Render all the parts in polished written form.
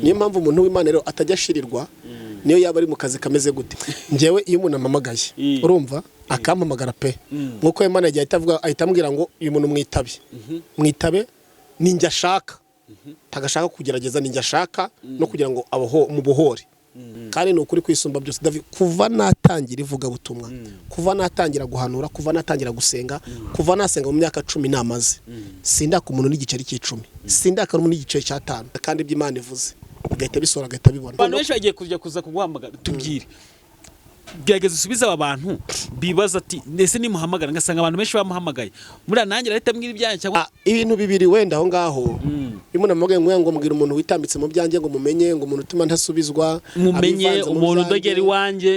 Niyo mpamvu umuntu w'Imana rero atajya ashirirwa, niyo yaba ari mu kazi kameze gute. Njyewe iyo umuntu ampamagaye, urumva, akampamagara pe, nk'uko Imana yagiye ahita avuga, ahita ambwira ngo uyu muntu mwitabe, mwitabe, ninjye ashaka, ntagashaka kugerageza, ninjye ashaka no kugira ngo abaho mubohore. Kandi ni ukuri kwisumba byose, David, kuva natangira ivugabutumwa, kuva natangira guhanura, kuva natangira gusenga, kuva nasenga mu myaka 10 namaze, sindaka umuntu n'igiceri cy'icumi, sindaka n'umuntu n'igiceri cy'atanu. Kandi ibyo Imana ivuze bigahita bisohora, agahita bibona. Abantu benshi bagiye kujya kuza kuguhamagara. Tubwire, gerageza usubize aba bantu bibaza ati: "Ndetse nimuhamagara ngasanga abantu benshi bamuhamagaye, muriya nanjye arahita ambwira ibyanjye cyangwa?" Ah, ibintu bibiri wenda aho ngaho. Iyo umuntu amuhamagaye ngo mbwira umuntu witambitse mu byanjye, ngo mumenye, ngo umuntu utuma ntasubizwa, mumenye abivanze mu umuntu byanjye. Udogera iwanjye.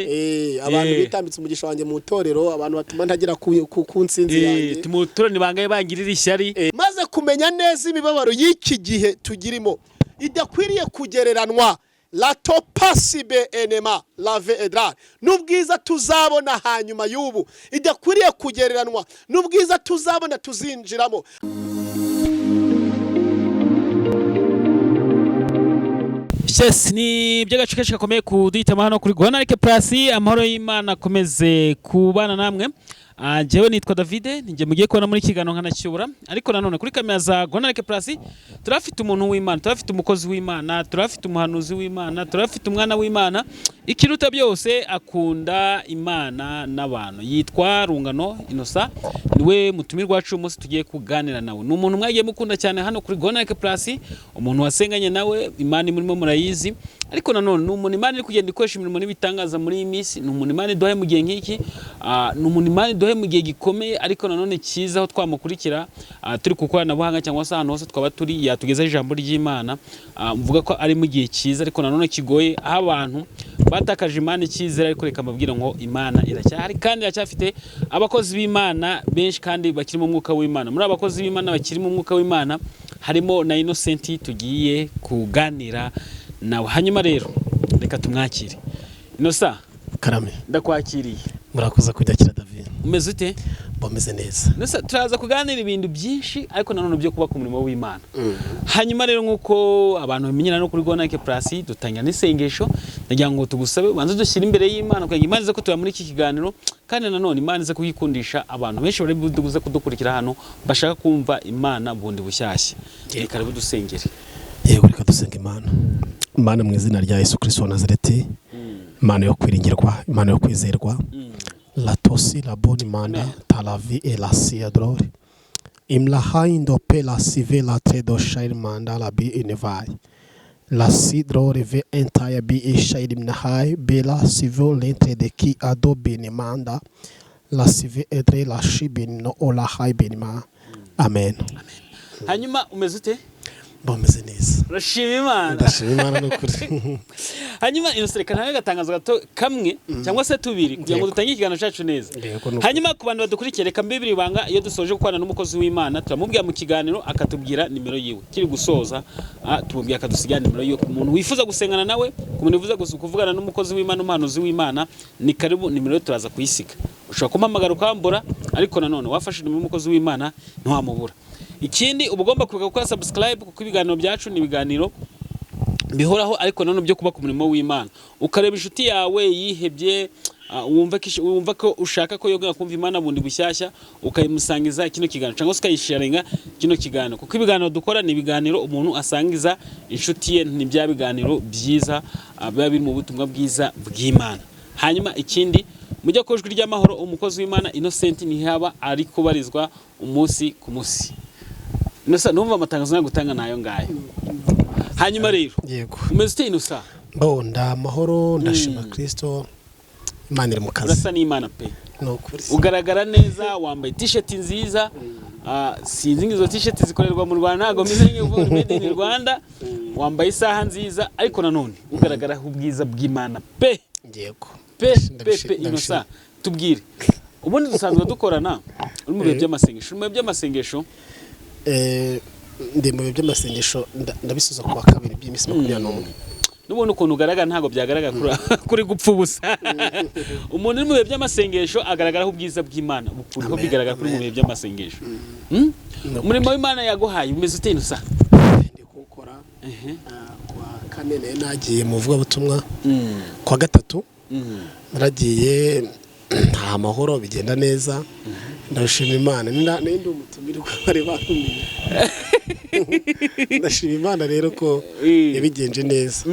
Abantu bitambitse umugisha wanjye mu itorero, abantu batuma ntagera ku ntsinzi yanjye. Tumuturane bangaye bangirira ishyari. Maze kumenya neza imibabaro y'iki gihe tugirimo idakwiriye kugereranwa latopasibe enema lave edrare n'ubwiza tuzabona hanyuma y'ubu, idakwiriye kugereranwa n'ubwiza tuzabona tuzinjiramo. Yes, ni iby'agace kenshi gakomeye kuduhitamo hano kuri Rwanda Plus. Amahoro y'Imana akomeze kubana namwe. Ah, njyewe nitwa Davide, ninjye mugiye kubona muri kiganiro nkanacyubura. Ariko nanone kuri kamera za Rwanda Plus turafite umuntu w'Imana, turafite umukozi w'Imana, turafite umuhanuzi w'Imana, turafite umwana w'Imana. Ikiruta byose, akunda Imana n'abantu. Yitwa Rungano Innocent, niwe mutumirwa wacu uyu munsi tugiye kuganira nawe. Ni umuntu mwagiye mukunda cyane hano kuri Rwanda Plus, umuntu wasenganye nawe, Imana imurimo murayizi. Ariko nanone ni umuntu Imana iri kugenda ikoresha imirimo n'ibitangaza muri iyi minsi. Ni umuntu Imana iduhaye mu gihe nk'iki. Ni umuntu Imana iduhaye mu gihe gikomeye ariko nanone cyiza, aho twamukurikira turi ku koranabuhanga cyangwa se ahantu hose twaba turi, yatugezaho ijambo ry'Imana. Mvuga ko ari mu gihe cyiza ariko nanone kigoye, aho abantu batakaje Imana icyizere. Ariko reka mbabwire ngo Imana iracyahari kandi iracyafite abakozi b'Imana benshi kandi bakiri mu mwuka w'Imana. Muri abakozi b'Imana bakiri mu mwuka w'Imana harimo na Innocent tugiye kuganira nawe. Hanyuma rero reka tumwakire. Innocent. Karame. Ndakwakiriye. Murakoze kubyakira, David. Umeze ute? Bameze neza. Innocent, turaza kuganira ibintu byinshi ariko nanone byo kuba ku murimo w'Imana. Hanyuma rero, nk'uko abantu bamenyera no kuri Rwanda Plus, dutangira n'isengesho. Ndagira ngo tugusabe ubanze dushyire imbere y'Imana kugira ngo Imana ize kutuba muri iki kiganiro, kandi nanone Imana ize kuyikundisha abantu benshi bari buze kudukurikira hano, bashaka kumva Imana bundi bushyashya. Reka rero dusengere. Yego, reka dusenga Imana. Imana, mu izina rya Yesu Kirisito wa Nazareti, Imana yo kwiringirwa, Imana yo kwizerwa, latosi la boni manda talavi e la siadrore imlahaindo pe la sive la tredo shair manda la bi inevai la sidrore ve entire bi e shair mnahai be la sivo lentre de ki ado benimanda la sive edre la shibin no ola hai benima. Amen. Hanyuma umeze ute? Bameze neza. Urashima Imana? Ndashima Imana n'ukuri. Hanyuma Innocent, reka ntange agatangazo gato kamwe cyangwa se tubiri kugira ngo dutange ikiganiro cyacu neza. Yego, ni ukuri. Hanyuma ku bantu badukurikiye, reka mbibiri ibanga: iyo dusoje gukorana n'umukozi w'Imana, turamubwira mu kiganiro akatubwira nimero yiwe. Kiri gusoza, tumubwira akadusigira nimero yiwe. Ku muntu wifuza gusengana nawe, ku muntu wifuza kuvugana n'umukozi w'Imana, umuhanuzi w'Imana, ni karibu. Nimero ye turaza kuyisiga. Ushobora kumpamagara ukambura, ariko nanone wafashe nimero y'umukozi w'Imana ntiwamubura. Ikindi, uba ugomba kwibuka gukora subscribe, kuko ibiganiro byacu ni ibiganiro bihoraho ariko nanone byo kuba ku murimo w'Imana. Ukareba inshuti yawe yihebye, wumva ko ushaka ko yongera kumva Imana bundi bushyashya, ukayimusangiza kino kiganiro cyangwa se ukayisharinga kino kiganiro, kuko ibiganiro dukora ni ibiganiro umuntu asangiza inshuti ye. Ni bya biganiro byiza, biba biri mu butumwa bwiza bw'Imana. Hanyuma ikindi, mujya ku Ijwi ry'Amahoro, umukozi w'Imana Innocent ntihaba ari kubarizwa umunsi ku munsi. Innocent, numva amatangazo nayo gutanga nayo ngayo. Hanyuma rero, umeze ute, Innocent? Bo, nda amahoro, ndashima Kristo, Imana iri mu kazi. Urasa n'Imana pe. Ni ukuri. Ugaragara neza, wambaye t-shirt nziza. Sinzi ngo izo t-shirt zikorerwa mu Rwanda, ntabwo meze nk'ivuga made in Rwanda. Wambaye isaha nziza, ariko nanone ugaragaraho ubwiza bw'Imana pe. Yego. Pe pe. Pe. Ndabishima. Innocent, tubwire, ubundi dusanzwe dukorana, uri mu bihe by'amasengesho, uri mu bihe by'amasengesho? Ndi mu bihe by'amasengesho, ndabisoza ku wa kabiri by'iminsi 21. N'ubundi ukuntu ugaragara ntabwo byagaragara kuri gupfa ubusa. Umuntu uri mu bihe by'amasengesho agaragaraho ubwiza bw'Imana bukuriho. Amen, bigaragara kuri mu amen. bihe by'amasengesho. Ni ukuri. Umurimo w'Imana yaguhaye umeze ute, Innocent? Ndi kuwukora. Ku wa Kane nayo nagiye mu vugabutumwa, kwa gatatu naragiye, nta amahoro, bigenda neza, ndashima Imana. Nindi umutumirwa bari bantumiye, ndashima Imana rero ko yabigenje neza.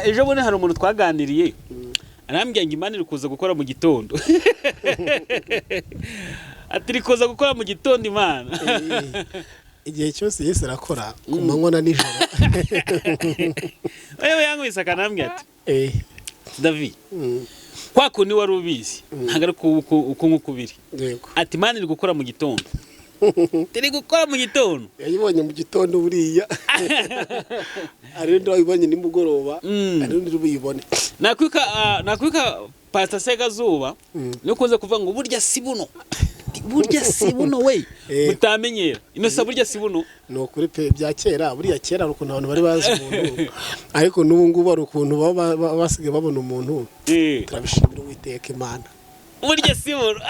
Ejo bundi hari umuntu twaganiriye, arambwira ngo Imana iri kuza gukora mu gitondo, ati iri kuza gukora mu gitondo Imana. Igihe cyose Yesu arakora, ku manywa na nijoro. Yewe, yankubise akanambwira ati: "David, kwa kundi wari ubizi ntabwo ari uko nguko biri." Ati Imana iri gukora mu gitondo, iri gukora mu gitondo. Yayibonye mu gitondo buriya, hari undi wayibonye nimugoroba, hari undi uri buyibone. Nakwika Pastor Sekazuba niyo kuza kuvuga ngo burya si buno, burya si buno we mutamenyera inosa, burya si buno. Ni ukuri pe, bya kera, buriya kera hari ukuntu abantu bari bazi umuntu, ariko n'ubu ngubu hari ukuntu baba basigaye babona umuntu. Turabishimira Uwiteka Imana. Burya si buno.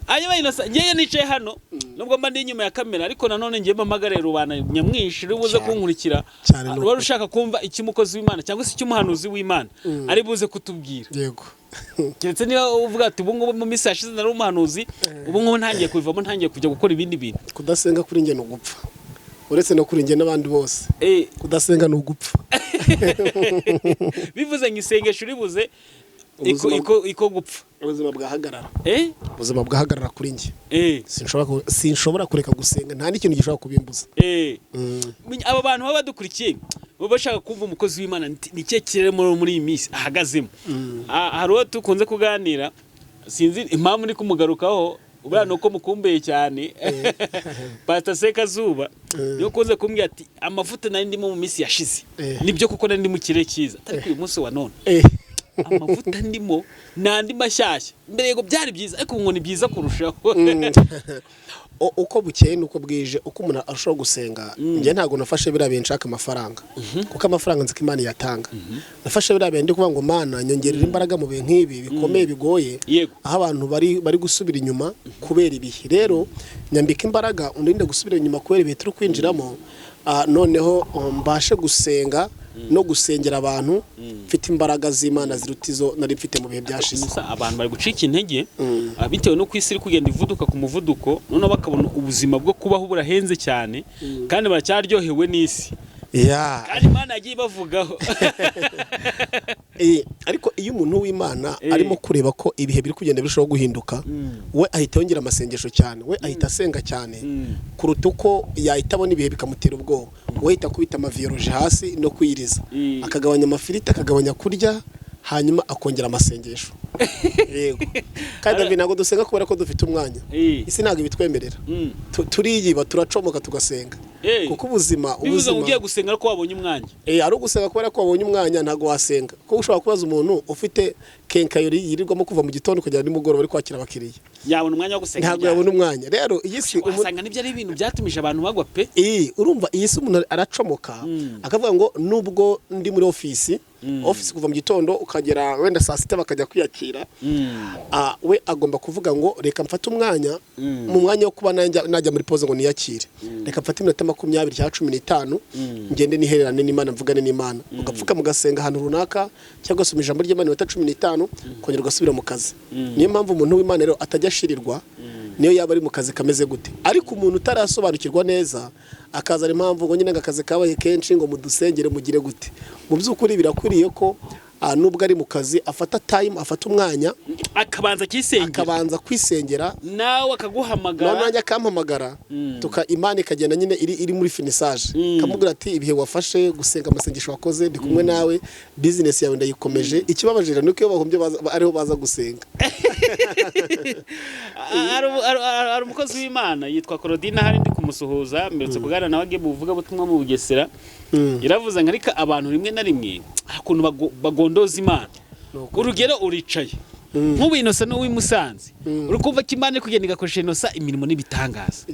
Hanyuma inosa, ngewe nicaye hano nubwo mba ndi inyuma ya kamera, ariko nanone ngiye mpamagare rubanda nyamwinshi uri buze kunkurikira, Cyane, ni wari ukuri. ushaka kumva icyo umukozi w'Imana cyangwa se icyo umuhanuzi w'Imana ari buze kutubwira. Keretse niba uvuga ati ubu ngubu mu minsi yashize nari umuhanuzi, ubu ngubu ntangiye kubivamo, ntangiye kujya gukora ibindi bintu. Kudasenga kuri njye ni ugupfa, uretse no kuri njye n'abandi bose. Kudasenga ni ugupfa. Bivuze ngo isengesho uribuze iko iko gupfa. Ubuzima bwahagarara. Ubuzima bwahagarara kuri njye. Sinshobora kureka gusenga, nta n'ikintu gishobora kubimbuza. Aba bantu baba badukurikiye baba bashaka kumva umukozi w'Imana ni ikihe kirere muri iyi minsi ahagazemo. Hari uwo dukunze kuganira, sinzi impamvu ndi kumugarukaho, buriya ni uko mukumbuye cyane, Pastor Sekazuba, niwe ukunze kumbwira ati amavuta nari ndimo mu minsi yashize, nibyo kuko nari ndi mu kirere cyiza, ariko uyu munsi wa none amavuta ndimo ni andi mashyashya. Mbere yego byari byiza, ariko ubu ngo ni byiza kurushaho. Uko bukeye nuko bwije, uko umuntu arushaho gusenga. Njye ntabwo nafashe biriya bintu nshaka amafaranga, kuko amafaranga nzi ko Imana iyatanga. Nafashe biriya bintu ndi kuvuga ngo: "Mana, nyongerera imbaraga mu bihe nk'ibi bikomeye, bigoye, aho abantu bari gusubira inyuma kubera ibihe. Rero nyambika imbaraga, undinde gusubira inyuma kubera ibihe turi kwinjiramo. Noneho mbashe gusenga no gusengera abantu mfite imbaraga z'Imana ziruta izo nari mfite mu bihe byashize." Gusa abantu bari gucika intege, bitewe n'uko isi iri kugenda ivuduka ku muvuduko, noneho bakabona ubuzima bwo kubaho burahenze cyane, kandi baracyaryohewe n'isi, kandi Imana yagiye ibavugaho. Ariko iyo umuntu w'Imana arimo kureba ko ibihe biri kugenda birushaho guhinduka, we ahita yongera amasengesho cyane, we ahita asenga cyane kuruta uko yahita abona ibihe bikamutera ubwoba. We ahita akubita amaviyoroje hasi no kwiyiriza, akagabanya amafiriti, akagabanya kurya, hanyuma akongera amasengesho. Yego, kandi David, ntabwo dusenga kubera ko dufite umwanya. Isi ntabwo ibitwemerera. Turiyiba, turacomoka, tugasenga, kuko ubuzima Bivuze ngo ubuzima ugiye gusenga ariko wabonye umwanya. Ari ugusenga kubera ko wabonye umwanya, ntabwo wasenga, kuko ushobora kubaza umuntu ufite quincaillerie yirirwamo kuva mu gitondo kugera nimugoroba ari kwakira abakiriya. Yabona umwanya wo gusenga Ntabwo ryari? yabona umwanya. Rero iyi si Wasanga nibyo ari ibintu byatumije abantu bagwa pe. Urumva, iyi si umuntu aracomoka akavuga ngo nubwo ndi muri ofisi kuva mu gitondo ukagera wenda saa sita bakajya kwiyakira, we agomba kuvuga ngo reka mfate umwanya, mu mwanya wo kuba najya muri pause ngo niyakire, reka mfate iminota 20 cyangwa 15, ngende nihererane n'Imana, mvugane n'Imana. Ugapfuka mugasenga ahantu runaka cyangwa ugasoma ijambo ry'Imana iminota 15, ukongera ugasubira mu kazi. Niyo mpamvu umuntu w'Imana rero atajya ashirirwa, niyo yaba ari mu kazi kameze gute. Ariko umuntu utarasobanukirwa neza akazana impamvu ngo nyine ngo akazi kabaye kenshi, ngo mudusengere, mugire gute, mu by'ukuri birakwiriye ko nubwo ari mu kazi afata time, afata umwanya, akabanza akisengera, akabanza kwisengera, nawe akaguhamagara. Noneho nanjye akampamagara, tuka Imana ikagenda nyine iri muri finissage, kamubwira ati ibihe wafashe gusenga, amasengesho wakoze, ndi kumwe nawe, business yawe ndayikomeje. Ikibabaje rero nuko iyo bahombye ariho baza gusenga. Hari umukozi w'Imana yitwa Claudine, hari ndi kumusuhuza, mberutse kuganira nawe agiye mu buvugabutumwa mu Bugesera. Yaravuze ngo ariko abantu rimwe na rimwe hari ukuntu bagondoza Imana. Urugero, uricaye nk'ubu Inosa n'uw'i Musanze, uri kumva ko Imana iri kugenda igakoresha Inosa imirimo n'ibitangaza,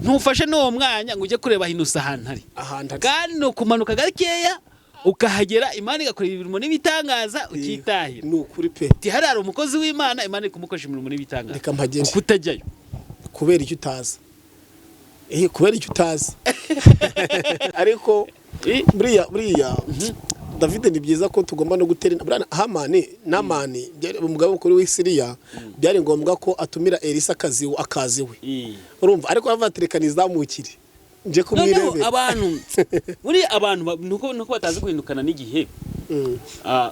ntufashe n'uwo mwanya ngo ujye kureba Inosa ahantu ari, ahantu ari. Kandi ni ukumanuka gakeya ukahagera, Imana igakora imirimo n'ibitangaza, ukitahira. Ni ukuri pe. Ati hariya hari umukozi w'Imana, Imana iri kumukoresha imirimo n'ibitangaza, Reka mpagere. kuko utajyayo. Kubera icyo utazi. Kubera icyo utazi. Ariko buriya David, ni byiza ko tugomba no gutera buriya Hamani, Namani, umugaba mukuru w'i Siriya, byari ngombwa ko atumira Elisa akazi akazi we. Urumva, ariko aravuga ati reka nizamukire nje Noneho kumwirebera. Abantu buriya abantu nuko batazi guhindukana n'igihe.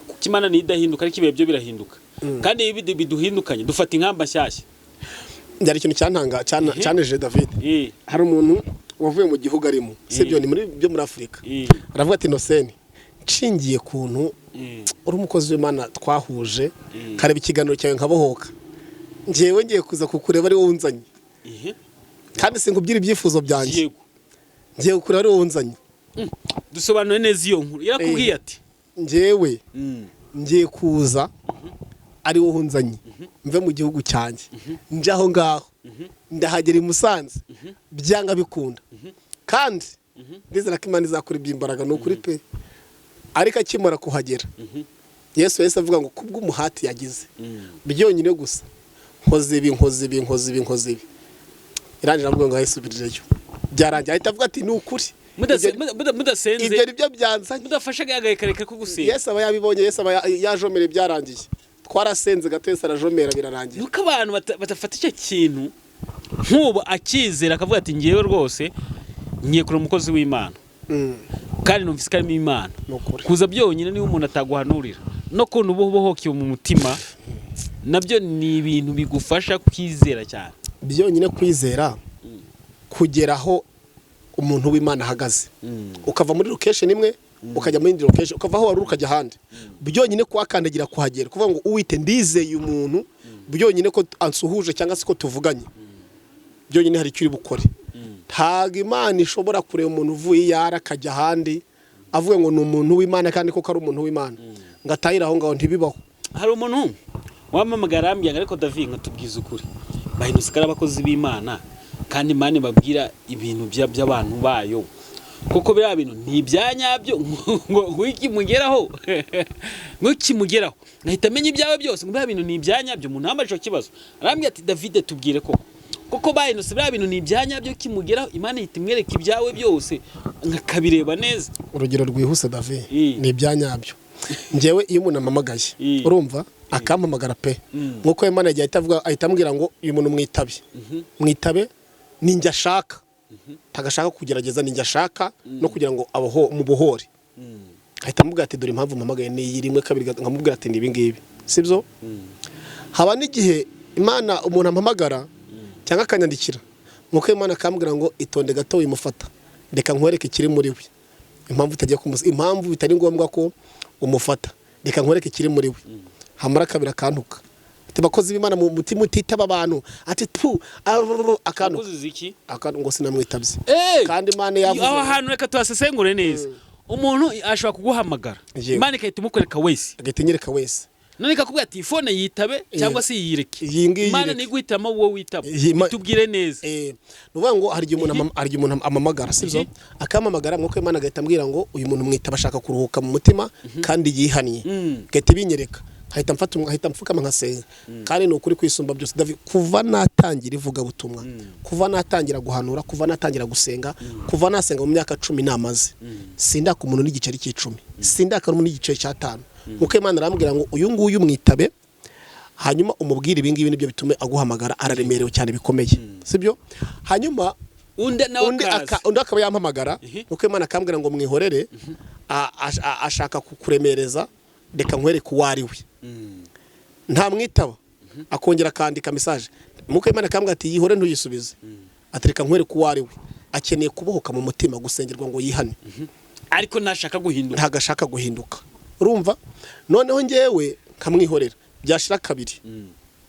Kuko Imana niyo idahinduka, ariko ibihe byo birahinduka, kandi iyo biduhindukanye dufata ingamba nshyashya. Byari ikintu cyantanga cyaneje David. Hari umuntu wavuye mu gihugu arimo, sibyo, ni muri byo muri Afurika, aravuga ati: "Inoseni, nshingiye kuntu uri umukozi w'Imana twahuje, kareba ikiganiro cyawe nkabohoka, njyewe ngiye kuza kukureba ari wowe unzanye, kandi sinkubwira ibyifuzo byanjye, ngiye kukureba ari wowe unzanye." Dusobanure neza iyo nkuru yarakubwiye ati: "Njyewe ngiye kuza ari wowe unzanye, mve mu gihugu cyanjye nje aho ngaho, ndahagera i Musanze byanga bikunda, kandi ndizera ko Imana izakora iby'imbaraga." Ni ukuri pe. Ariko akimara kuhagera, Yesu yahise avuga ngo kubw'umuhati yagize byonyine gusa, nkoze ibi, nkoze ibi, nkoze ibi, nkoze ibi, irangije avuga ngo yayisubirireyo, byarangiye. Ahita avuga ati: "Ni ukuri, Mudasenze, ibyo ni byo byanzanye." Mudafashe agahe ko gusenga. Yesu aba yabibonye, Yesu aba yajomere, byarangiye. Twarasenze gato, Yesu arajomera, birarangiye. Nuko abantu badafata icyo kintu nk'ubu, akizera akavuga ati: "Ngewe rwose ngiye kureba umukozi w'Imana, kandi numvise ko arimo Imana." Ni ukuri. Kuza byonyine, niba umuntu ataguhanurira, no kuntu uba ubohokiwe mu mutima, nabyo ni ibintu bigufasha kwizera cyane. Byonyine kwizera kugera aho umuntu w'Imana ahagaze, ukava muri location imwe ukajya muri indi location, ukava aho wari uri ukajya ahandi, byonyine kuhakandagira, kuhagera, kuvuga ngo uwite ndizeye umuntu, byonyine ko ansuhuje cyangwa se ko tuvuganye, byonyine hari icyo uri bukore. Ntabwo Imana ishobora kureba umuntu uvuye iyo ari akajya ahandi, avuga ngo ni umuntu w'Imana, kandi koko ari umuntu w'Imana, ngo atahire aho ngaho, ntibibaho. Hari umuntu wamamagara arambwira ngo: "Ariko David, nkatubwiza ukuri, bahindutse ko ari abakozi b'Imana, kandi Imana ibabwira ibintu by'abantu bayo, kuko biriya bintu ni ibya nyabyo, ngo ikimugeraho, ngo ikimugeraho nkahita amenya ibyawe byose, ngo biriya bintu ni ibya nyabyo." Umuntu wambaje icyo kibazo arambwira ati: "David, tubwire koko, kuko bahindutse, biriya bintu ni ibya nyabyo, kimugeraho Imana ihita imwereka ibyawe byose nkakabireba neza." Urugero rwihuse, David, ni ibya nyabyo. Njyewe iyo umuntu ampamagaye, urumva, akampamagara pe, nk'uko Imana yagiye ahita avuga, ahita ambwira ngo uyu muntu mwitabe, mwitabe, ni njye ashaka, ntagashaka kugerageza, ni njye ashaka no kugira ngo abaho mubohore. Ahita amubwira ati: "Dore impamvu mpamagaye ni iyi, rimwe, kabiri, gatatu." Nkamubwira ati: "Ni ibi ngibi, sibyo?" Haba n'igihe Imana umuntu ampamagara cyangwa akanyandikira, nk'uko Imana akambwira ngo itonde gato, wimufata, reka nkwereke ikiri muri we, impamvu utagiye kumusa, impamvu bitari ngombwa ko umufata, reka nkwereke ikiri muri we. Hamara kabiri akantuka, ati: "Bakozi b'Imana mu mutima utitaba abantu," ati tu akantuka. Wakoze iki? Akantu ngo sinamwitabye. Kandi Imana yavuze. Aho hantu reka tuhasesengure neza. Umuntu ashobora kuguhamagara, Imana igahita imukwereka wese. Agahita inyereka wese. None ikakubwira ati: "Phone yitabe cyangwa se yireke." Iyi ngiyi Imana yireke. niguhitamo wowe witaba. Tubwire neza. Ni ukuvuga ngo hari igihe umuntu amamagara, sibyo, akampamagara, mwuka w'Imana agahita ambwira ngo uyu muntu mwitaba, ashaka kuruhuka mu mutima kandi yihannye, agahita ibinyereka, nkahita mfata nkahita mfukama nkasenga. Kandi ni ukuri kwisumba byose, David, kuva natangira ivugabutumwa, kuva natangira guhanura, kuva natangira gusenga, kuva nasenga mu myaka 10 namaze, sindaka umuntu n'igiceri cy'icumi, sindaka n'umuntu n'igiceri cy'atanu. Mwuka w'Imana arambwira ngo uyu nguyu mwitabe, hanyuma umubwire ibi ngibi, nibyo bitume aguhamagara, araremerewe cyane bikomeye, sibyo? Hanyuma undi nawe undi akaza. Undi akaba yampamagara, nuko Imana akambwira ngo mwihorere, ashaka kukuremereza, reka nkwereke uwo ari we. Ntamwitaba, akongera akandika message, nuko Imana akambwira ati: "Yihore, ntuyisubize," ati: "Reka nkwereke uwo ari we, akeneye kubohoka mu mutima, gusengerwa ngo yihane." Ariko ntashaka guhinduka. Ntabwo ashaka guhinduka. Urumva, noneho ngewe nkamwihorera, byashira kabiri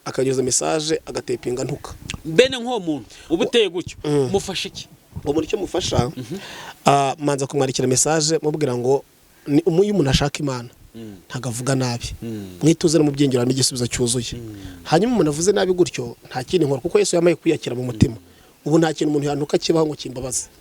akanyuza message, agatepinga ntuka. Bene nk'uwo muntu uba uteye gutyo, mufashe iki? Uwo muntu icyo mufasha, manza kumwandikira message mubwira ngo iyo umuntu ashaka Imana ntabwo avuga nabi, mwituze no mu byingiro harimo igisubizo cyuzuye. Hanyuma umuntu avuze nabi gutyo, nta kindi nkora, kuko Yesu yamaye kwiyakira mu mutima. Ubu nta kintu umuntu yantuka kibaho ngo kimbabaze.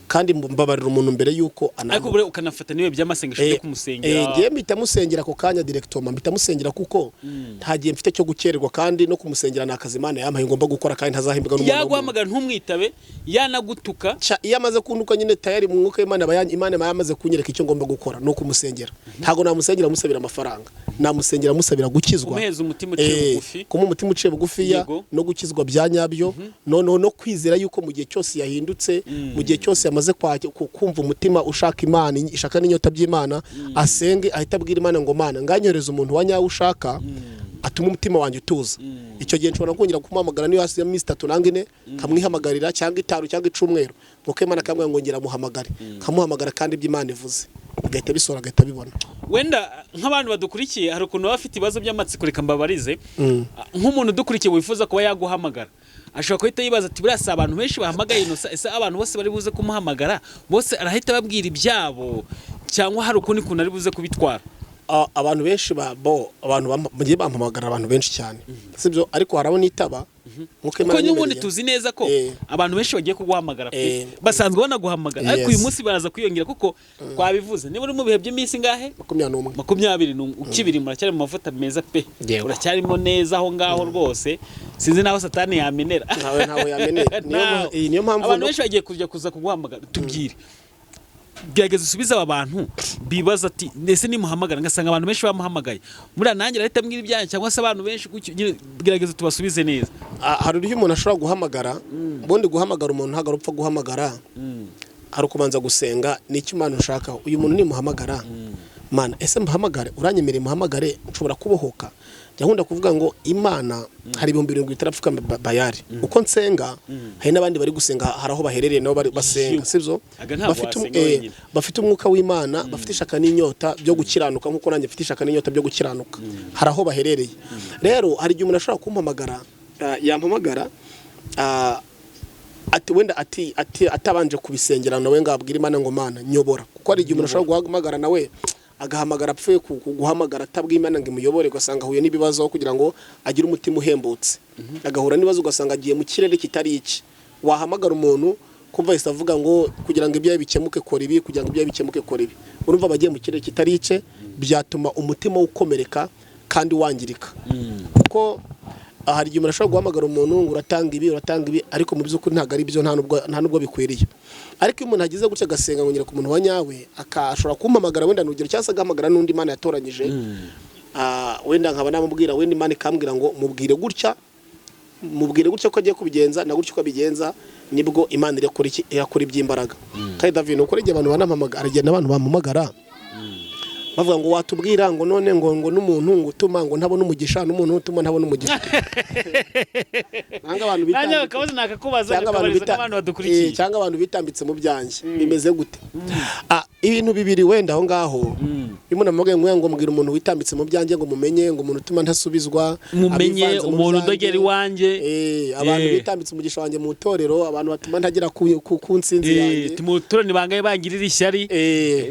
Kandi mbabarira umuntu mbere yuko Ariko anampa. bure ukanafata n'ibihe by'amasengesho byo kumusengera. Ngiye mpita musengera ako kanya directement, mpita musengera kuko nta gihe mfite cyo gukererwa, kandi no kumusengera ni akazi Imana yampaye ngomba gukora, kandi ntazahembwa n'umuntu w'umuntu. Yaguhamagara ntumwitabe, yanagutuka? Iyo amaze kuntuka nyine, tayari mu mwuka w'Imana Imana aba yamaze kunyereka icyo ngomba gukora, ni ukumusengera. Ntabwo namusengera musabira amafaranga, namusengera musabira gukizwa. Kumuheza umutima uciye bugufi. Kumuha umutima uciye bugufiya no gukizwa bya nyabyo, noneho no kwizera yuko mu gihe cyose yahindutse, mu gihe cyose yamaze kumva umutima ushaka Imana, ishaka n'inyota by'Imana, asenge, ahita abwira Imana ngo: "Mana, nganyohereza umuntu wa nyawe ushaka atuma umutima wanjye utuza." Icyo gihe nshobora kongera kumuhamagara niyo hasi iminsi 3 nangwa 4, nkamwihamagarira, cyangwa 5 cyangwa icumweru, nuko Imana akambwira ngo ngera muhamagare, nkamuhamagara, kandi ibyo Imana ivuze bigahita bisora, agahita abibona. Wenda nk'abantu badukurikiye hari ukuntu baba bafite ibibazo by'amatsiko, reka mbabarize. Nk'umuntu udukurikiye wifuza kuba yaguhamagara ashobora guhita yibaza ati: "Buriya si abantu benshi bahamagaye Innocent, ese abantu bose bari buze kumuhamagara bose arahita ababwira ibyabo, cyangwa hari ukundi kuntu ari buze kubitwara?" Abantu benshi bo abantu bagiye bampamagara, abantu benshi cyane, sibyo? Ariko hari abo nitaba nkuko Kuko Imana n'ubundi yanyemereye. tuzi neza ko abantu benshi bagiye kuguhamagara pe. Basanzwe banaguhamagara, ariko uyu munsi baraza kwiyongera kuko twabivuze, niba uri mu bihe by'iminsi ngahe? 21. 21 ukibiri, muracyari mu mavuta meza pe. Yego. Uracyarimo neza aho ngaho rwose, sinzi naho Satani yamenera. Ntawe yameneye. Ntawe. Niyo mpamvu Abantu benshi bagiye kujya kuza kuguhamagara. Tubwire, gerageza usubize aba bantu bibaza ati: "Ndetse nimuhamagara ngasanga abantu benshi bamuhamagaye, muriya nanjye arahita ambwira ibyanyu, cyangwa se abantu benshi gutyo?" Nyine gerageza tubasubize neza. Hari uburyo umuntu ashobora guhamagara. Ubundi guhamagara umuntu ntabwo ari upfa guhamagara, hari ukubanza gusenga n'icyo Imana ushaka. Uyu muntu nimuhamagara, Mana, ese muhamagare? Uranyemereye muhamagare? Nshobora kubohoka? Njya nkunda kuvuga ngo Imana hari 70,000 bitarapfuka bayari. Uko nsenga, hari n'abandi bari gusenga, hari aho baherereye nabo bari basenga, sibyo? Aga ntabwo Bafite wasenga wenyine. Bafite umwuka w'Imana, bafite ishaka n'inyota byo gukiranuka nk'uko nanjye mfite ishaka n'inyota byo gukiranuka. Hari aho baherereye. Rero hari igihe umuntu ashobora kumpamagara, yampamagara, ati wenda ati atabanje kubisengera nawe ngo abwire Imana ngo: "Mana, nyobora." Kuko hari igihe umuntu ashobora guhamagara nawe agahamagara apfuye guhamagara atabwiye Imana ngo imuyobore, ugasanga ahuye n'ibibazo. Aho kugira ngo agire umutima uhembutse, agahura n'ibibazo, ugasanga agiye mu kirere kitari iki. Wahamagara umuntu kumva ahise avuga ngo: "Kugira ngo ibyawe bikemuke kora ibi, kugira ngo ibyawe bikemuke kora ibi." Urumva abagiye mu kirere kitari ice, byatuma umutima ukomereka kandi wangirika. Kuko hari igihe umuntu ashobora guhamagara umuntu ngo: "Uratanga ibi, uratanga ibi," ariko mu by'ukuri ntabwo ari byo, nta nubwo bikwiriye. Ariko iyo umuntu agize gutya agasenga ngo nyereka umuntu wa nyawe, ashobora kumpamagara wenda ni urugero, cyangwa se agahamagara n'undi Imana yatoranyije. Wenda nkaba namubwira, wenda Imana ikambwira ngo: "Mubwire gutya, mubwire gutya ko agiye kubigenza na gutya uko abigenza." Nibwo Imana irakora iki? Irakora iby'imbaraga. Kandi David, ni ukuri, igihe abantu banampamagara, hari igihe n'abantu bampamagara bavuga ngo: "Watubwira ngo none ngo n'umuntu ngo utuma ngo ntabona umugisha, n'umuntu utuma ntabona umugisha." Nanga abantu Nanjye bitambitse akabazo nakakubaza, cyangwa abantu kakabariza bita nk'abantu badukurikiye. Cyangwa abantu bitambitse mu byanjye bimeze gute? Ibintu bibiri wenda aho ngaho. Iyo umuntu amugaye ngo: "Mbwira umuntu witambitse mu byanjye, ngo mumenye, ngo umuntu utuma ntasubizwa, Mumenye abivanze mu umuntu byanjye." udogera iwanjye. Abantu bitambitse umugisha wanjye mu itorero, abantu batuma ntagera ku ntsinzi yanjye. Tumuturane bangaye bangirira ishyari,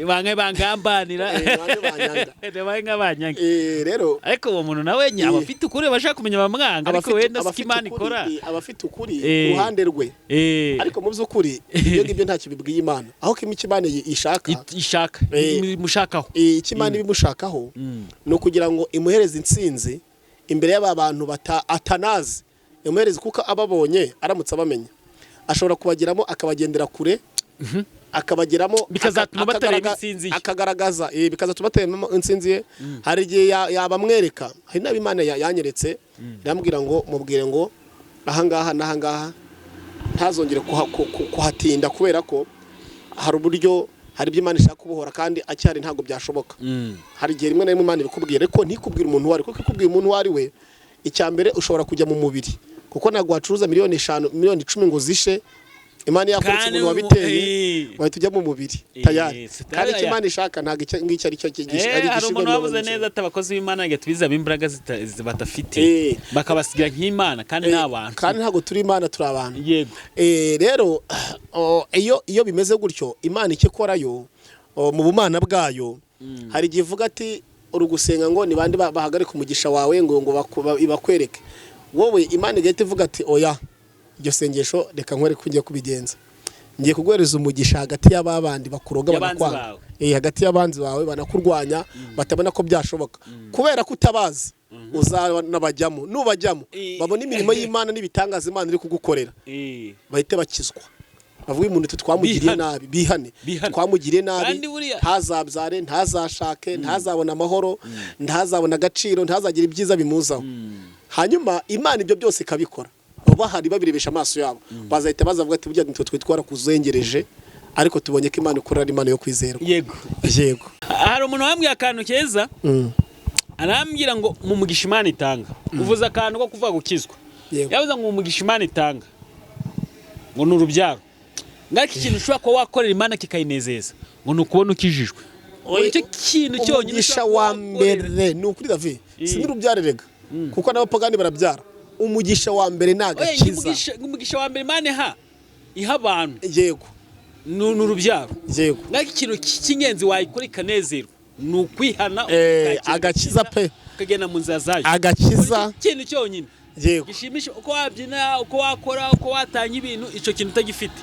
bangaye bangambanira, Bande banyanga. Bangaye nk'abanyanga. Rero Ariko uwo muntu nawe aba afite ukuri, bashaka kumenya bamwanga, ariko wenda siko abafite Imana ukuri, ikora. Abafite ukuri ku ruhande rwe, ariko mu by'ukuri ibyo ngibyo ntacyo bibwiye Imana. Aho ko icyo Imana ishaka Ishaka imushakaho. Icyo Imana ibimushakaho ni ukugira ngo imuhereze intsinzi imbere y'aba bantu atanazi, imuhereze, kuko ababonye, aramutse abamenya, ashobora kubageramo, akabagendera kure, akabageramo. Bikazatuma batareba intsinzi ye. Akagaragaza, bikazatuma batareba intsinzi ye. Hari igihe yabamwereka. Hari n'abo Imana yanyeretse, irambwira ngo: "Mubwire ngo ahangaha n'ahangaha ntazongere kuhatinda, kubera ko hari uburyo, hari ibyo Imana ishaka kubohora, kandi acyari ntabwo byashoboka." Hari igihe rimwe na rimwe Imana ibikubwira, ariko ntikubwire umuntu uwo ari we, kuko ikubwiye umuntu uwo ari we, icya mbere ushobora kujya mu mubiri, kuko ntabwo wacuruza miliyoni 5, miliyoni 10 ngo zishe. Imana yakuretse Kandi umuntu wabiteye, wahita ujya mu mubiri tayari. Kandi icyo Imana ishaka ntabwo icyo ngicyo ari cyo ari Hari igishirwa umuntu wabuze 50. neza ati: "Abakozi b'Imana ngo tubizaba imbaraga badafite, bakabasigira nk'Imana, kandi ni abantu." Kandi ntabwo turi Imana, turi abantu. Yego. Rero iyo bimeze gutyo, Imana icyo ikorayo mu bumana bwayo, hari igihe ivuga ati: "Uri gusenga ngo ni bande bahagarika umugisha wawe, ngo ibakwereke wowe." Imana igahita ivuga ati: "Oya, iryo sengesho reka nkwereke uko ugiye kubigenza." Ngiye kuguhereza umugisha hagati y'ababandi bakuroga, Y'abanzi banakwanga. bawe. Hagati y'abanzi bawe banakurwanya, batabona ko byashoboka kubera ko utabazi, uzanabajyamo. Nubajyamo, babona imirimo y'Imana n'ibitangaza Imana iri kugukorera, bahite bakizwa, bavuga umuntu uti twamugiriye Bihane. nabi, bihane. Bihane. Twamugiriye nabi. Kandi buriya- Ntazabyare, ntazashake, ntazabona amahoro, ntazabona agaciro, ntazagira ibyiza bimuzaho. Hanyuma Imana ibyo byose ikabikora bahari, babirebesha amaso yabo, bazahita bazavuga ati: "Burya nitwe twitwara kuzengereje, ariko tubonye ko Imana ikorera ari Imana yo kwizerwa." Yego. Yego. Hari umuntu wambwiye akantu keza, arambwira ngo mu mugisha Imana itanga, uvuze akantu ko kuvuga gukizwa. Yavuze ngo mu mugisha Imana itanga ngo ni urubyaro, ngako ikintu ushobora kuba wakorera Imana kikayinezeza ngo ni ukubona ukijijwe. Ngo nicyo kintu cyonyine Umugisha ushobora wa kuba wakorera. mbere ni ukuri, David, si n'urubyaro rega, kuko n'abapagani barabyara. Umugisha wa mbere ni Oya, agakiza. umugisha wa mbere Imana iha abantu ni urubyaro. Ngako ikintu cy'ingenzi wayikora ikanezerwa ni ukwihana, ukakira Agakiza pe. ukagenda mu nzira zayo. Agakiza. Nicyo kintu cyonyine gishimisha. Uko wabyina, uko wakora, uko watanga ibintu, icyo kintu utagifite,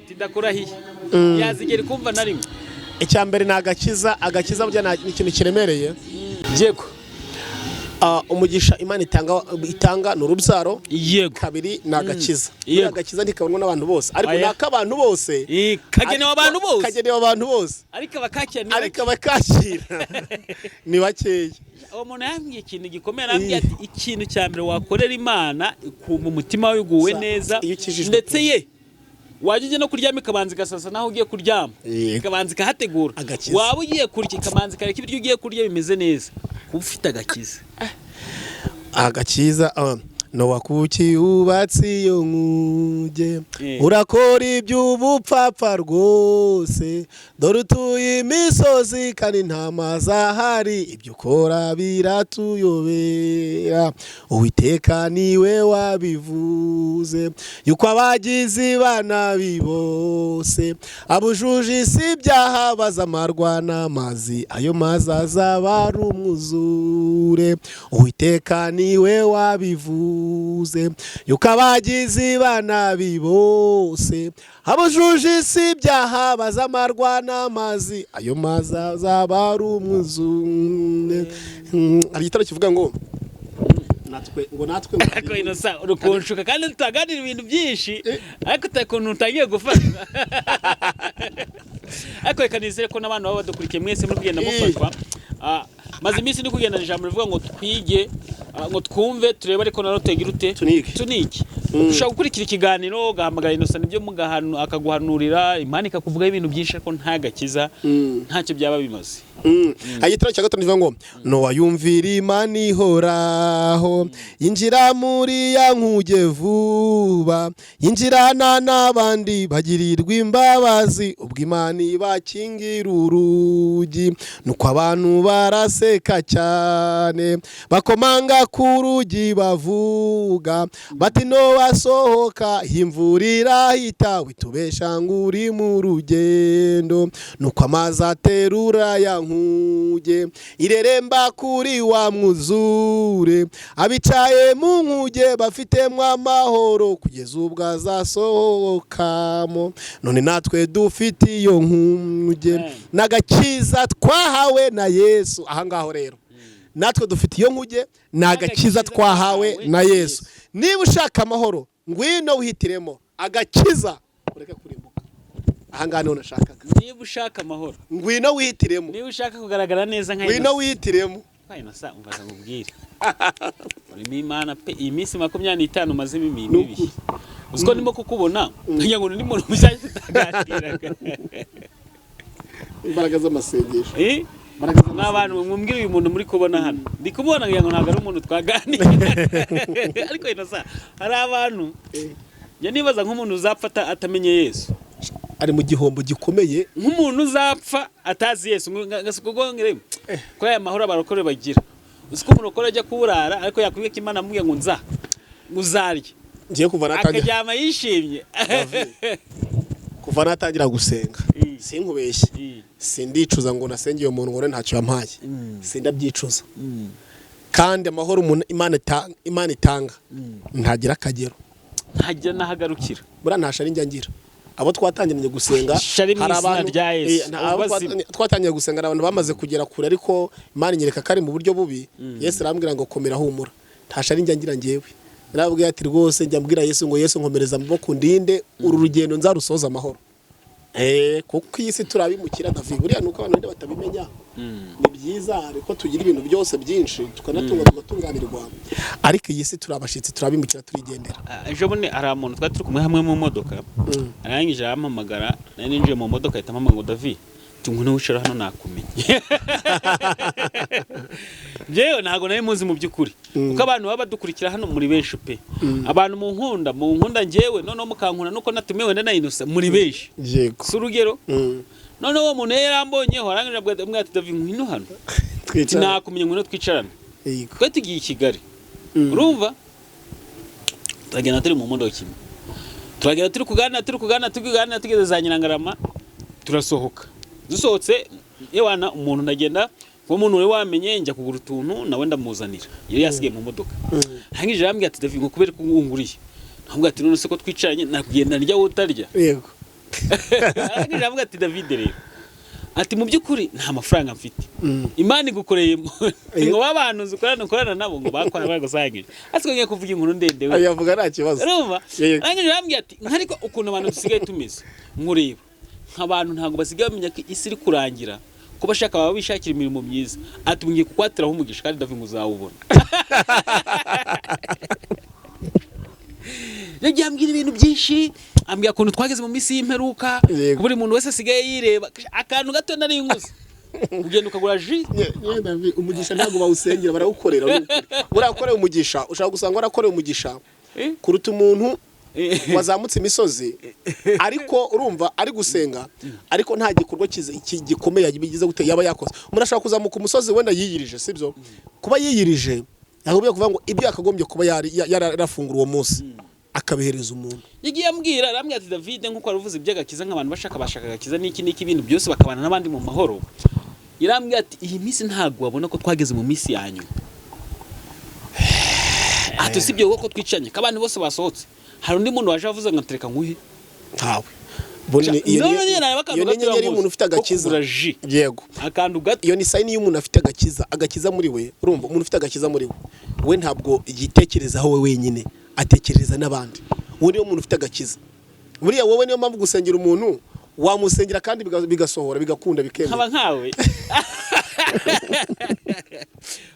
tidakurahiye yazigera ikumva na rimwe. Icya mbere ni agakiza. Agakiza burya ni ikintu kiremereye. Umugisha Imana itanga ni urubyaro. Kabiri ni agakiza. Buriya agakiza ntikabonwa n'abantu bose, ariko Oya. ni ak'abantu bose. Kagenewe abantu bose. Kagenewe abantu bose. Ariko abakakira ni Ariko bake. abakakira ni bakeya. Uwo muntu yambwiye ikintu gikomeye, arambwira ati: "Ikintu cya mbere wakorera Imana, ukumva umutima wawe uguwe neza, Iyo ukijijwe ndetse ye wajya ujya no kuryama, ikabanza igasasa naho ugiye kuryama, ikabanza ikahategura." Agakiza. Waba ugiye kurya, ikabanza ikareka ibiryo ugiye kurya bimeze neza, kuba ufite agakiza. Agakiza. Nowa, kuki wubatse iyo nkuge? Urakora iby'ubupfapfa rwose. Dore utuye imisozi kandi nta mazi ahari. Ibyo ukora biratuyobera. Uwiteka niwe wabivuze yuko abagizi ba nabi bose, abujuje isi ibyaha, bazamarwa n'amazi. Ayo mazi azaba ari umwuzure. Uwiteka niwe wabivuze yuko abagizi ba nabi bose, abujuje isi ibyaha, bazamarwa n'amazi. Ayo mazi azaba ari umwuzure. Hari igitabo kivuga ngo natwe, ngo natwe Ariko Innocent, uri kunshuka kandi tutaganira ibintu byinshi, ariko ukuntu utangiye gufashwa. Ariko reka nizere ko n'abantu baba badukurikiye mwese muri kugenda mufashwa. Maze iminsi ndi kugendana ijambo rivuga ngo twige, ngo twumve, turebe, ariko nawe tugira ute? Tunige. Tunige. Ushobora gukurikira ikiganiro, ugahamagara Innocent, nibyo, akaguhanurira, Imana ikakuvugaho ibintu byinshi, ariko nta gakiza, ntacyo byaba bimaze. Hari igitabo cya gatanu kivuga ngo Nowa yumvira Imana ihoraho, yinjira muri ya nkuge vuba, yinjirana n'abandi bagirirwa imbabazi ubwo Imana ibakingira urugi. Nuko abantu baraseka cyane, bakomanga ku rugi, bavuga bati: "Nowa, sohoka, imvura irahita, witubesha ngo uri mu rugendo." Nuko amazi aterura ya nkuge, ireremba kuri wa mwuzure. Abicaye mu nkuge bafitemo amahoro kugeza ubwo azasohokamo. None natwe dufite iyo nkuge n'agakiza twahawe na Yesu. Ahangaho rero natwe dufite iyo nkuge, ni agakiza twahawe na Yesu. Niba ushaka amahoro, ngwino wihitiremo agakiza, ureke kurimbuka. Ahangaha niho nashakaga. Niba ushaka amahoro, Ngwino wihitiremo. niba ushaka kugaragara neza nka Ngwino Innocent. wihitiremo. Kwa Innocent, umva nkubwire, urimo Imana pe. Iyi minsi 25 umazemo imirimo Ni ibiri, ukuri. uzi ko ndimo kukubona ngira ngo ni umuntu mushyashya utaganiraga. Imbaraga z'amasengesho. Eh? Imbaraga. N'abantu mwumvire, uyu muntu muri kubona hano, ndi kubona ngira ngo ntabwo ari umuntu twaganira. Ariko Innocent, hari abantu njya nibaza, nk'umuntu uzapfa atamenye Yesu, Ari mu gihombo gikomeye. nk'umuntu uzapfa atazi Yesu, ngo ngire ko aya mahoro abarokore bagira. Uzi ko umurokore ajya kuburara, ariko yakubwiye ko Imana amubwiye ngo nza ngo uzarye, Ngiye kuva natangira akaryama yishimye. Kuva natangira gusenga, sinkubeshye, sindicuza ngo nasengeye umuntu ngo ntacyo yampaye. Sindabyicuza. Kandi amahoro umuntu Imana itanga ntagira akagero. Ntajya n'ahagarukira. Buriya nta shari njya ngira. Abo twatangiranye gusenga, Shari mu hari izina abantu rya Yesu. Abo Ubazima. twatangiye gusenga, hari abantu bamaze kugera kure, ariko Imana inyereka ko ari mu buryo bubi. Yesu arambwira ngo komera, humura, nta shari njya ngira. Njyewe narababwiye ati rwose njya mbwira Yesu ngo Yesu, nkomereza amaboko, ndinde uru rugendo nzarusoza amahoro. Kuko iyi si turabimukira, David. Buriya nuko abantu wenda batabimenya. Ni byiza ariko tugira ibintu byose byinshi, tukanatunga, tugatunganirwa, ariko iyi si turabashitsi, turabimukira, turigendera. Ah, ejo bundi hari umuntu twari turi kumwe hamwe mu modoka, arangije arampamagara. Nari ninjiye mu modoka, ahita ampamagara ngo David, ngwino wicara hano, nakumenye. Njyewe ntabwo nari muzi mu by'ukuri, kuko abantu baba badukurikira hano muri benshi pe. Abantu mu nkunda njyewe, noneho mukankunda nuko natumiwe na Innocent, muri benshi. Si urugero. Noneho uwo muntu yari yarambonyeho, arangije abwira ati David, ngwino hano. Twicara. Nakumenye, ngwino twicarane. Twari tugiye i Kigali. Urumva, turagenda turi mu modoka imwe, turagenda turi kuganira, turi kuganira, turi kuganira, tugeze za Nyirangarama turasohoka. Dusohotse, yewana, umuntu ndagenda, uwo muntu wari wamenye, njya kugura utuntu nawe ndamuzanira, yari yasigaye mu modoka. Arangije arambwira ati David, ngo kubera ko unguriye? Ndamubwira ati none se ko twicaranye nakugenda ndya wowe utarya? Arangije aravuga ati David rero, ati mu by'ukuri nta mafaranga mfite, Imana igukoreye ngo babantu ukorana ukorana nabo ngo bakora bagusangije, ariko ngiye kuvuga inkuru ndende we. Ayavuga nta kibazo. Urumva? Yego. Arangije arambwira ati nkariko ukuntu abantu dusigaye tumeze, nkureba nk'abantu ntabwo basigaye bamenya ko isi iri kurangira, ko bashaka baba bishakira imirimo myiza, ati ngiye kukwatiraho umugisha kandi David ngo uzawubona. Yagiye ambwira ibintu byinshi, ambwira ukuntu twageze mu minsi y'imperuka, buri muntu wese asigaye yireba. Akantu gato nari nkuze, ugenda ukagura jus. David, umugisha ntabwo bawusengera, barawukorera. Ni ukuri. Buriya wakorewe umugisha, ushobora gusanga warakorewe umugisha kuruta umuntu wazamutse imisozi, ariko urumva ari gusenga, ariko nta gikorwa gikomeye yagize gute yaba yakoze. Umuntu ashobora kuzamuka umusozi wenda yiyirije, sibyo? Kuba yiyirije yakagombye kuvuga ngo ibyo yakagombye kuba yarafungura uwo munsi akabihereza umuntu. Yagiye ambwira, arambwira ati David, nkuko wari uvuze iby'agakiza, nk'abantu bashaka agakiza n'iki n'iki, ibintu byose, bakabana n'abandi mu mahoro. Yarambwira ati iyi minsi ntabwo wabona ko twageze mu minsi ya nyuma? Ati usibye ko twicanye, ko abantu bose basohotse, hari undi muntu waje avuze ngo tereka nkuhe? Ntawe. Iyo None nyine nareba akantu iyo ni gato inyenyeri y'umuntu ufite ko agakiza. kugura jus. Akantu gato. Iyo ni sign y'umuntu afite agakiza muri we. Urumva, umuntu ufite agakiza muri we, we ntabwo yitekerezaho we wenyine, atekereza n'abandi. Uwo niwo muntu ufite agakiza. Buriya wowe niyo mpamvu gusengera umuntu wamusengera kandi bigasohora, bigakunda, bikemera. Nkaba nkawe.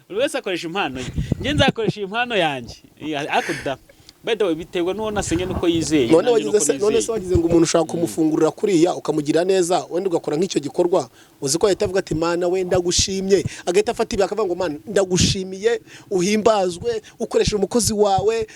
Buri wese akoresha impano ye. Njye nzakoresha iyi impano yanjye. Ariko da, by the way, biterwa n'uwo nasenge nuko yizeye, None nanjye wagize nuko se, none se nizeye. wagize ngo umuntu ushaka kumufungurira kuriya, ukamugira neza, wenda ugakora nk'icyo gikorwa, uzi ko ahita avuga ati Mana we, ndagushimye, agahita afata ibi akavuga ngo Mana ndagushimiye, uhimbazwe, ukoresheje umukozi wawe,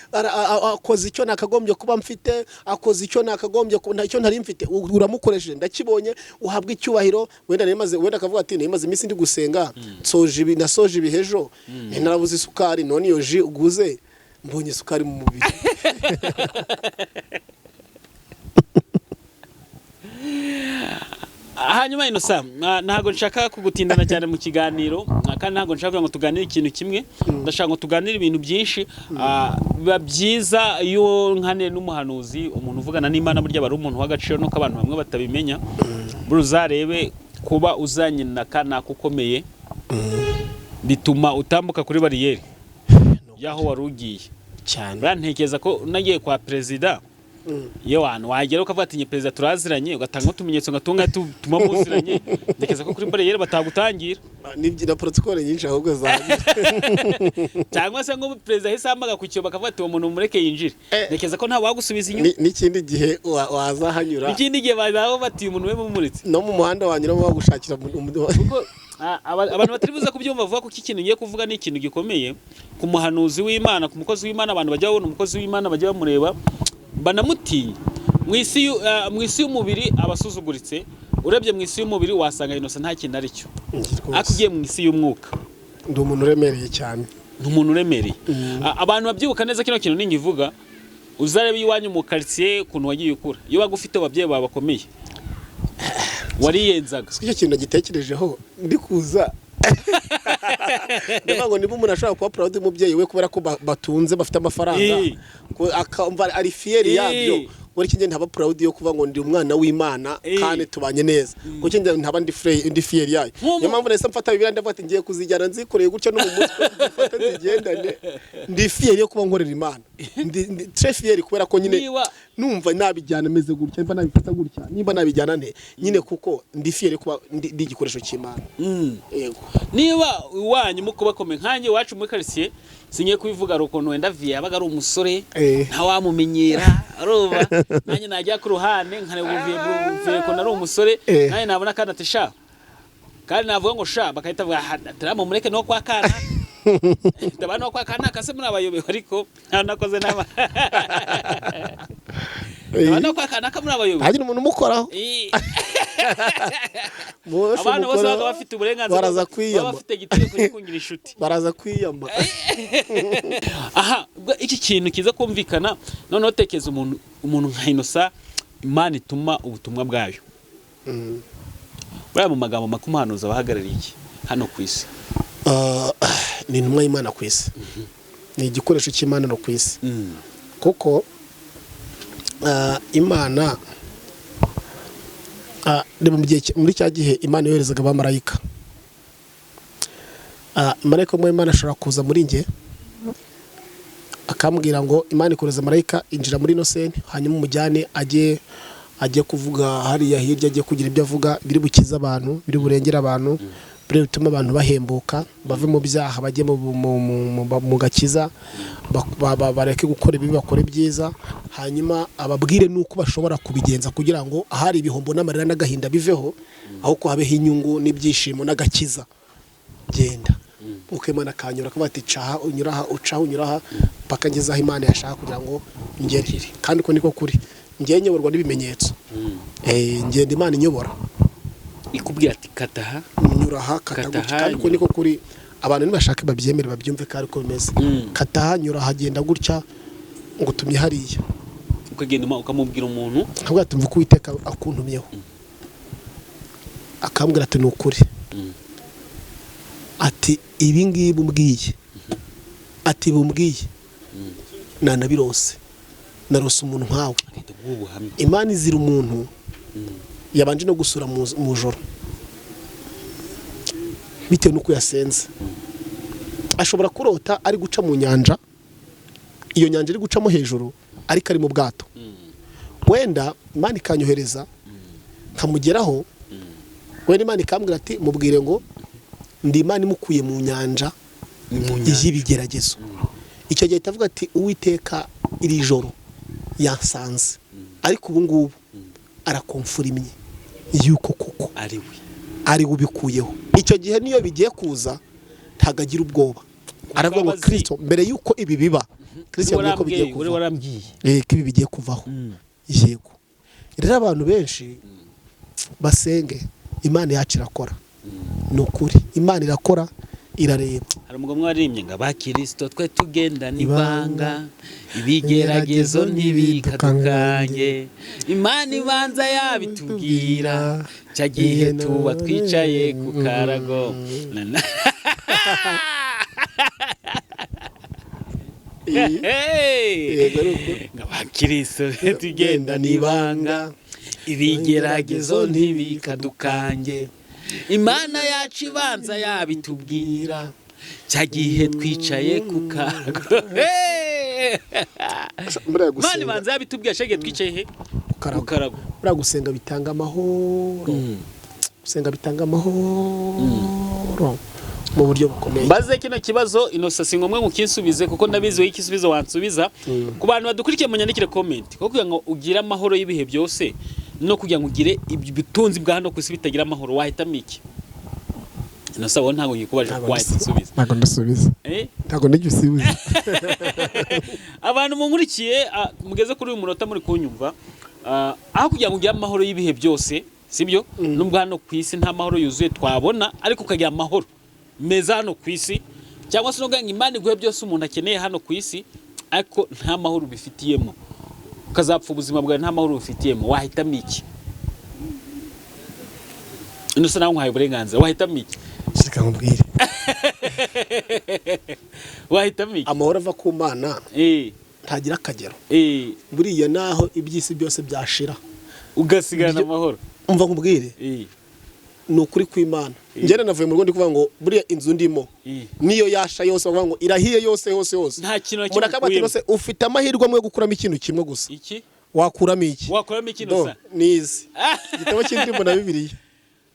akoze icyo nakagombye kuba mfite, akoze icyo nakagombye icyo ntari mfite, uramukoresheje, ndakibonye, uhabwa icyubahiro. Wenda nari wenda akavuga ati nari maze iminsi ndi gusenga, nsoje ibi, nasoje ibi ejo, nari narabuze isukari, none iyo jus uguze mbonye isukari mu mubiri. Hanyuma Innocent, ntabwo nshaka kugutindana cyane mu kiganiro, kandi ntabwo nshaka kugira ngo tuganire ikintu kimwe, ndashaka ngo tuganire ibintu byinshi. Biba byiza iyo nkane n'umuhanuzi, umuntu uvugana n'Imana, burya aba ari umuntu w'agaciro, nuko abantu bamwe batabimenya. Buri uzarebe kuba uzanye na kanaka ukomeye bituma utambuka kuri bariyeri y'aho wari ugiye. Cyane. Buriya ntekereza ko unagiye kwa perezida, iyo wantu wagera ukavuga ati nye perezida turaziranye, ugatanga utumenyetso nka tunga tuma muziranye, ntekereza ko kuri bariyeri batagutangira. Nibyina protocole nyinshi ahubwo zaje. Cyangwa se ngo perezida ahise ahamaga ku cyobo bakavuga ati uwo muntu mureke yinjire, ntekereza ko nta wagusubiza inyuma. N'ikindi gihe wazahanyura. Ikindi gihe bazaho bati uyu muntu we mumuritse. No mu muhanda wanyuramo bagushakira Kuko abantu batari buze kubyumva vuba, kuko ikintu ngiye kuvuga ni ikintu gikomeye ku muhanuzi w'Imana, ku mukozi w'Imana. Abantu bajya babona umukozi w'Imana bajya bamureba banamutinya. Mu isi y'umubiri abasuzuguritse, urebye mu isi y'umubiri wasanga Innocent nta kintu ari cyo, ariko ugiye mu isi y'umwuka Ndi umuntu uremereye cyane. Ni umuntu uremereye. Abantu babyibuka neza kino kintu ningivuga, uzarebe iwanyu mu quartier ukuntu wagiye ukura, iyo waga ufite ababyeyi bawe bakomeye wariyenzaga. Icyo kintu nagitekerejeho ndi kuza, ndavuga ngo niba umuntu ashobora kuba proud y'umubyeyi we kubera ko batunze, bafite amafaranga, akumva ari fier yabyo. Muri iki gihe ntaba proud yo kuvuga ngo ndi umwana w'Imana kandi tubanye neza. Kuki njye ntaba ndi free, ndi fier yayo? Niyo mpamvu nahise mfata Bibiliya, ndavuga ati ngiye kuzijyana nzikoreye gutya no mu mutwe, nzifate nzigendane. Ndi fier yo kuba nkorera Imana, ndi très fier, kubera ko nyine numva nabijyana meze gutya, nimba nabifata gutya, nimba nabijyana nte nyine, kuko ndi fier kuba ndi igikoresho cy'Imana. Yego. Niba iwanyu mukubakomeye nkanjye, iwacu muri karitsiye, singiye kubivuga, hari ukuntu wenda viye yabaga ari umusore, ntawamumenyera, urumva? Nanjye najya ku ruhande nkareba uvuye uvuye ukuntu ari umusore, nanjye nabona kandi ati sha, kandi navuga ngo sha, bagahita bavuga: "Ah, turiya mureke no kwa kana, ndabona no kwa kana kase muri abayobewe." Ariko nta nakoze nama, ndabona no kwa kana ka muri abayobewe. Ntagira umuntu umukoraho. Bose Abantu bose umukoraho, baba bafite uburenganzira, baraza baba kwiyama. bafite igitego cyo kungira inshuti. Baraza kwiyama. Aha ubwo iki kintu kiza kumvikana. Noneho tekeza umuntu nka Innocent, Imana ituma ubutumwa bwayo. Buriya mu magambo make, umuhanuzi abahagarariye iki hano ku isi? Ah, ni intumwa y'Imana ku isi, ni igikoresho cy'Imana no ku isi, kuko Imana, reba mu gihe muri cya gihe Imana yoherezaga abamarayika. Marayika umwe w'Imana ashobora kuza muri njye akambwira ngo Imana ikohereza marayika, injira muri Innocent, hanyuma umujyane ajye kuvuga hariya hirya, ajye kugira ibyo avuga biri bukize abantu, biri burengere abantu, biri butume abantu bahembuka, bave mu byaha bajye mu gakiza, bareke gukora ibibi bakore ibyiza, hanyuma ababwire n'uko bashobora kubigenza kugira ngo ahari ibihombo n'amarira n'agahinda biveho, aho ko habeho inyungu n'ibyishimo n'agakiza. Genda. Uko Imana akanyura, akavuga ati caha unyura aha, ucaha unyura aha, mpaka ngeze aho Imana yashaka kugira ngo ngere. Kandi uko niko kuri ngewe, nyoborwa n'ibimenyetso. Ngenda Imana inyobora. Ikubwira ati kata aha. Nyura aha, kata Kata gutya. aha, Kandi uko nyura. niko kuri. Abantu nibashaka babyemere, babyumve ko ariko bimeze. Kata aha, nyura aha, genda gutya, ngutumye hariya. Ukagenda ukamubwira umuntu. Akavuga ati mvuga uko Uwiteka akuntumyeho. Akambwira ati ni ukuri. Ati ibi ngibi umbwiye, ati bumbwiye nanabirose, narose umuntu nkawe. Agahita aguha ubuhamya. Imana izira umuntu yabanje no gusura mu joro bitewe n'uko yasenze. Ashobora kurota ari guca mu nyanja, iyo nyanja iri gucamo hejuru ariko ari mu bwato. Wenda Imana ikanyohereza nkamugeraho, wenda Imana ikambwira ati mubwire ngo ndi Imana imukuye mu nyanja Mu nyanja. y'ibigeragezo. Icyo gihe ahita avuga ati Uwiteka iri joro yansanze, ariko ubu ngubu arakomfurimye yuko kuko ari we ari we ubikuyeho. Icyo gihe niyo bigiye kuza ntabwo agira ubwoba, aravuga ngo aba azi. Kirisito mbere y'uko ibi biba, Kirisito yambwiye ko bigiye uri kuvaho. Warambwiye. Ko ibi bigiye kuvaho. Yego, rero abantu benshi basenge, Imana yacu irakora, ni ukuri Imana irakora, irareba. Hari umugabo umwe waririmbye ngo abakirisito twe tugenda n'ibanga, ibigeragezo ntibikadukange, Imana ibanza yabitubwira cya gihe tuba twicaye ku karago. Hey! Yego, ni ukuri. Ngo abakirisito twe tugenda n'ibanga, ibigeragezo ntibikadukange, Imana yacu ibanza yabitubwira cya gihe twicaye ku karago. Hey! Buriya Imana gusenga ibanza yabitubwira cya gihe twicaye he? Ku karago. Ku karago. Buriya gusenga bitanga amahoro, gusenga bitanga amahoro mu buryo bukomeye. Mbaze kino kibazo, Innocent, si ngombwa ngo ukinsubize kuko ndabizi wowe igisubizo wansubiza. Ku bantu badukurikiye, munyandikire comment, kuko kugira ngo ugire amahoro y'ibihe byose no kugira ngo ugire ubutunzi bwa hano ku isi bitagira amahoro, wahitamo iki? Innocent, wowe ntabwo ngikubaje kuko wahita unsubiza. Ntabwo ndasubiza. Eh? Ntabwo nijya usubiza. Abantu munkurikiye, mugeze kuri uyu munota muri kunyumva, aho kugira ngo ugire amahoro y'ibihe byose, sibyo, nubwo hano ku isi nta mahoro yuzuye twabona, ariko ukagira amahoro meza hano ku isi, cyangwa se no kugira ngo Imana iguhe byose umuntu akeneye hano ku isi ariko nta mahoro ubifitiyemo, ukazapfa ubuzima bwawe nta mahoro ubifitiyemo, wahitamo iki? Innocent, nawe nkuhaye uburenganzira, wahitamo iki? Reka nkubwire. Wahitamo iki? Amahoro ava ku Mana. Ntagira akagero. Buriya naho iby'isi byose byashira, ugasigarana amahoro. Umva nkubwire, ni ukuri kw'Imana. Njyewe navuye mu rugo ndi kuvuga ngo buriya inzu ndimo niyo yasha yose, bavuga ngo irahiye yose yose yose, nta kintu na kimwe umuntu akaba ati ukuyemo. "Rwose ufite amahirwe amwe yo gukuramo ikintu kimwe gusa." Iki? Wakuramo iki? Wakuramo iki? Do, Inosa? Nizi igitabo cy'indirimbo na Bibiliya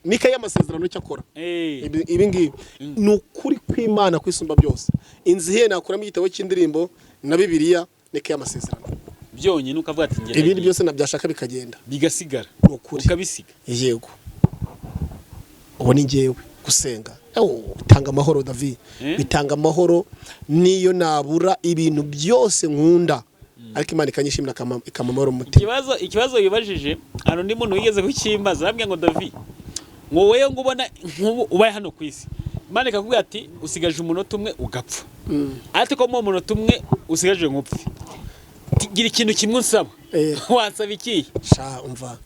n'ikayi y'amasezerano. Icyo akora, ibi ngibi ni ukuri kw'Imana kwisumba byose. Inzu ihiye nakuramo igitabo cy'indirimbo na Bibiliya n'ikayi y'amasezerano. Byonyine ukavuga ati ngera. Ibindi byose nabyashaka bikagenda. Bigasigara. Ni ukuri. Ukabisiga. Yego, ubu ni ngewe gusenga. Oh, bitanga amahoro, David. Bitanga amahoro. Niyo nabura ibintu byose nkunda, ariko Imana ikanyishimira, ikampa amahoro mu mutima. Ikibazo wibajije, hari undi muntu wigeze kukimbaza, arambwira ngo: "David, ngo wowe ngo ubona nk'ubu ubaye hano ku isi, Imana ikakubwira ati usigaje umunota umwe ugapfa, ariko mu munota umwe usigaje ngo upfe, gira ikintu kimwe unsaba, wansaba ikihe?" Sha, umva,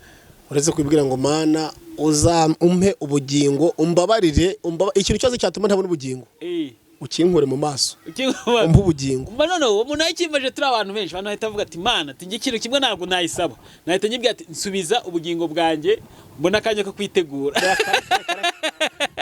uretse kubibwira ngo: "Mana, uza umpe ubugingo, umbabarire, ikintu cyose cyatuma ntabona ubugingo, ukinkure mu maso, umpe ubugingo." Mba none uwo muntu yakimbaje turi abantu benshi, abantu bahita bavuga ati: "Mana, ati njye ikintu kimwe ntabwo nayisaba, nahita nyibwira ati nsubiza ubugingo bwanjye, mbona akanya ko kwitegura."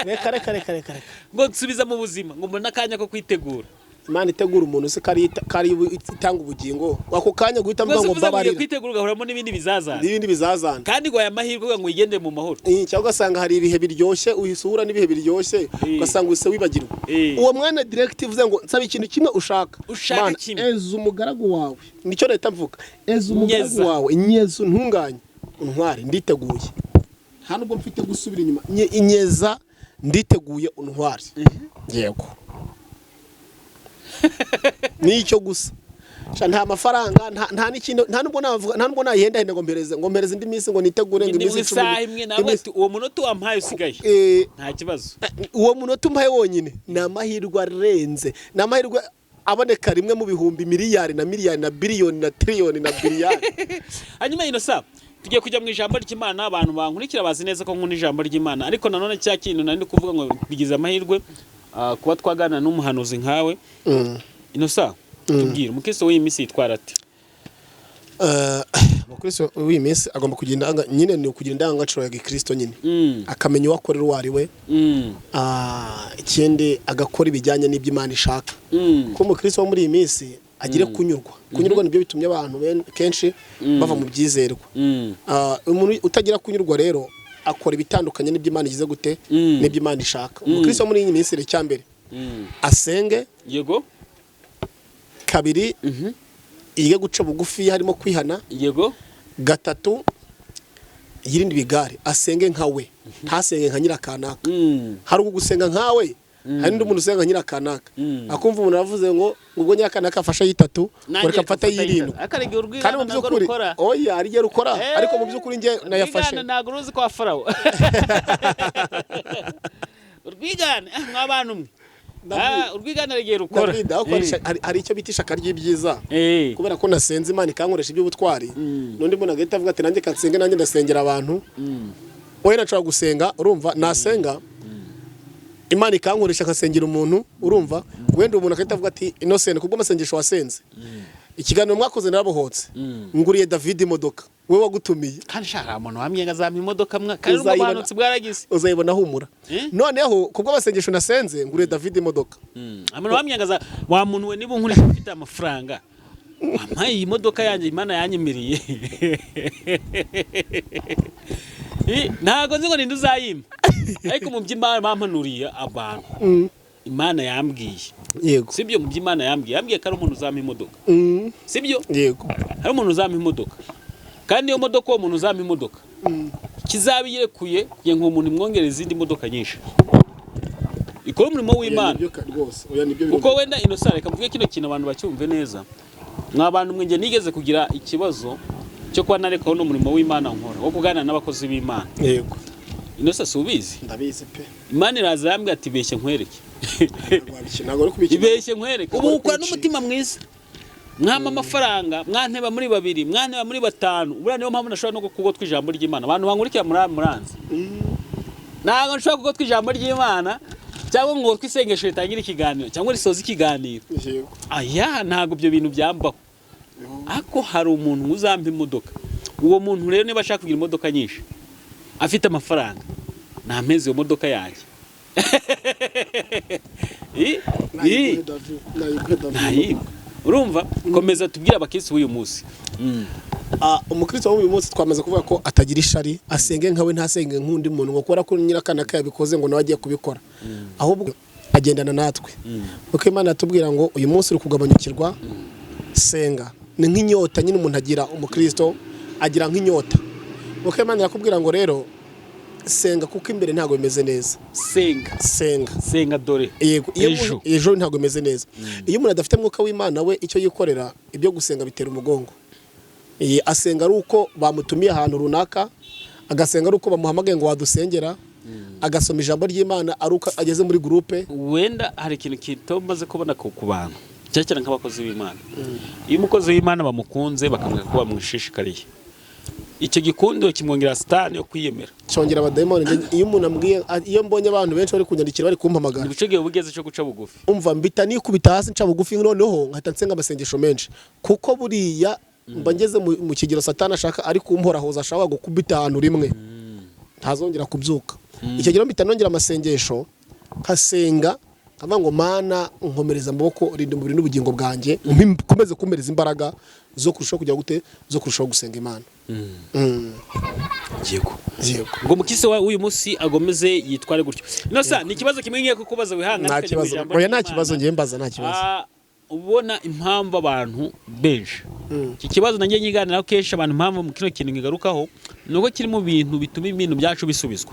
Reka, reka, reka, reka, reka. Ngo nsubiza mu buzima, ngo mbone akanya ko kwitegura. Imana itegura umuntu se kari kari itanga ubugingo ako kanya guhita mvuga Rwose ngo uvuze ngo ugiye mbabarira kwitegura, ugahuramo n'ibindi bizazana. N'ibindi bizazana. Kandi ngo aya mahirwe ngo wigendere mu mahoro. Cyangwa ugasanga hari ibihe biryoshye uhise uhura n'ibihe biryoshye, ugasanga uhise wibagirwa uwo mwana. Direct uvuze ngo nsaba ikintu kimwe ushaka. Ushaka Mana, kimwe. eza umugaragu wawe, nicyo leta mvuga, eza umugaragu Nyeza. wawe, nyeza, untunganye, untware, nditeguye, nta nubwo mfite gusubira inyuma. Inyeza, nditeguye, untware. Yego, nicyo gusa. Sha, nta mafaranga, nta n'ikindi, nta nubwo navuga, nta nubwo nayihendahenda ngo mpereze indi minsi ngo nitegure, ngo ni iminsi 10. Isaha imwe nawe ati uwo munota wampaye usigaye, nta kibazo. Uwo munota umpaye wonyine ni amahirwe arenze, ni amahirwe aboneka rimwe mu bihumbi miliyari na miliyari na biliyoni na tiriyoni na biliyari. Hanyuma ino sa tugiye kujya mu ijambo ry'Imana. Abantu bankurikira bazi neza ko nkunda ijambo ry'Imana, ariko nanone cya kintu nari ndi kuvuga ngo bigize amahirwe kuba twaganira n'umuhanuzi nkawe. Ino sa tubwire, umukristo w'iyi minsi yitwara ate? Umukristo w'iyi minsi agomba kugira nyine ni ukugira indangagaciro ya gikristo nyine, akamenya uwo akorera uwo ari we. Ikindi agakora ibijyanye n'ibyo Imana ishaka, kuko umukristo wo muri iyi minsi agire kunyurwa. Kunyurwa nibyo bitumye abantu kenshi bava mu byizerwa. Umuntu utagira kunyurwa rero akora ibitandukanye n'ibyo Imana igize gute, n'ibyo Imana ishaka. Umukristo wo muri iyi minsi, icya mbere asenge. Kabiri, yige guca bugufi, harimo kwihana. Gatatu, yirinde ibigare, asenge nka we, ntasenge nka nyirakanaka. Hari ugusenga nkawe, hari n'undi muntu usenga nka nyirakanaka, akumva umuntu aravuze ngo ubwo nyirakanaka afashe y'itatu, ngo reka mfate y'irindwi. Akarega. Kandi mu Urwigana ntabwo by'ukuri rukora. Oya, hari igihe rukora, ariko mu by'ukuri njye nayafashe. Urwigana ntabwo ruzi kwa Farawo. Urwigane, mw'abantu mwe. Urwigana hari igihe rukora. David, aho hari icyo bita ishaka ry'ibyiza. Kubera ko nasenze Imana ikankoresha iby'ubutwari, n'undi muntu agahita avuga ati: "Nanjye kansenge, nanjye ndasengera abantu." Wowe nashobora gusenga, urumva, nasenga Imana ikankoresha nkasengera umuntu, urumva, wenda umuntu agahita avuga ati: "Innocent, kubwo amasengesho wasenze, ikiganiro mwakoze, narabohotse, nguriye David imodoka, we wagutumiye." Kandi sha, hari umuntu wambwiye ngo azampa imodoka mwa, kandi ubwo Uzayibona. buhanutsi bwaragize. Uzayibona, humura. Eh? Noneho kubwo amasengesho nasenze nguriye David imodoka. Umuntu wambwiye ngo aza, wa muntu we, niba unkurikije ufite amafaranga wampaye iyi modoka yanjye Imana yanyemereye. Ntabwo nzi ngo ninde uzayimpa, ariko mu by'Imana bampanuriye abantu, Imana yambwiye, sibyo? Mu by'Imana yambwiye ko ari umuntu uzampa imodoka. Sibyo? Yego. Hari umuntu uzampa imodoka, kandi iyo modoka, uwo muntu uzampa imodoka, kizaba irekuye kugira ngo uwo muntu imwongere izindi modoka nyinshi ikora umurimo w'Imana. Oya, nibyo rwose, oya, nibyo. Kuko wenda Innocent, reka mvuge kino kintu abantu bacyumve neza. Mwa bantu mwe, njye nigeze kugira ikibazo cyo kuba narekaho n'umurimo w'Imana nkora wo kuganira n'abakozi b'Imana. Innocent, si ubizi? Ndabizi pe. Imana iraza yambwira ati: "Ibeshye nkwereke." Ntabwo uri kubikina. "Ibeshye nkwereke." Ntabwo Ubu uri ukora kubicika. n'umutima mwiza, mwampa amafaranga, mwanteba muri babiri, mwanteba muri batanu. Buriya niyo mpamvu nashobora no kugotwa ijambo ry'Imana. Abantu bankurikira muri muranzi, ntabwo nshobora kugotwa ijambo ry'Imana cyangwa ngo ngotwe isengesho ritangire ikiganiro cyangwa risoze ikiganiro. Aya, ntabwo ibyo bintu byambaho. Ariko hari umuntu uzampa imodoka. Uwo muntu rero niba ashaka kugira imodoka nyinshi, afite amafaranga, nampeze iyo modoka yanjye. Nayiguhe, David, nayiguhe, David. Ntayiba. Urumva, komeza tubwire abakirisitu b'uyu munsi. Umukristo w'uyu munsi twamaze kuvuga ko atagira ishari, asenge nkawe, ntasenge nk'undi muntu ngo kubera ko nyirakana yabikoze ngo nawe agiye kubikora, ahubwo agendana natwe, kuko Imana yatubwira ngo uyu munsi uri kugabanyukirwa, senga. Ni nk'inyota nyine umuntu agira, umukristo agira nk'inyota, kuko Imana irakubwira ngo rero senga, kuko imbere ntabwo bimeze neza. Senga. Senga. Senga dore Yego, iyo ejo. Ejo ntabwo bimeze neza. Iyo umuntu adafite mwuka w'Imana, we icyo yikorera ibyo gusenga bitera umugongo. Asenga ari uko bamutumiye ahantu runaka, agasenga ari uko bamuhamagaye ngo wadusengera, agasoma ijambo ry'Imana ari uko ageze muri groupe. Wenda hari ikintu kitomaze kubona ku bantu, cyane cyane nk'abakozi b'Imana. Iyo umukozi w'Imana bamukunze, bakamwereka ko bamushishikariye, icyo gikundiro kimwongera sitani yo kwiyemera. Cyongera abadayimoni. Iyo umuntu ambwiye, iyo mbonye abantu benshi bari kunyandikira, bari kumpamagara, Ni ibice gihe bugeze cyo guca bugufi. Umva, mbita nikubita hasi, nca bugufi, noneho nkahita nsenga amasengesho menshi, kuko buriya mba ngeze mu kigero Satani ashaka ari kumporahoza, ashaka gukubita ahantu rimwe ntazongera kubyuka. Icyo gihe mpita nongera amasengesho, nkasenga, nkavuga ngo: "Mana, nkomereza amaboko, rinda umubiri n'ubugingo bwanjye, ukomeze kumpereza imbaraga zo kurushaho kujya gute, zo kurushaho gusenga Imana." Yego. Yego. Ngo umukisi w'uyu munsi agomeze yitware gutyo. Ino sa ni ikibazo kimwe ngiye kukubaza, wihangane. Nta Tukajya mu kibazo. ijambo Oya, nta ry'Imana. kibazo, ngiye mbaza, nta kibazo. Ubona impamvu abantu benshi, iki kibazo nanjye nyiganiraho kenshi, abantu impamvu mu kino kintu nkigarukaho ni uko kiri mu bintu bituma ibintu byacu bisubizwa.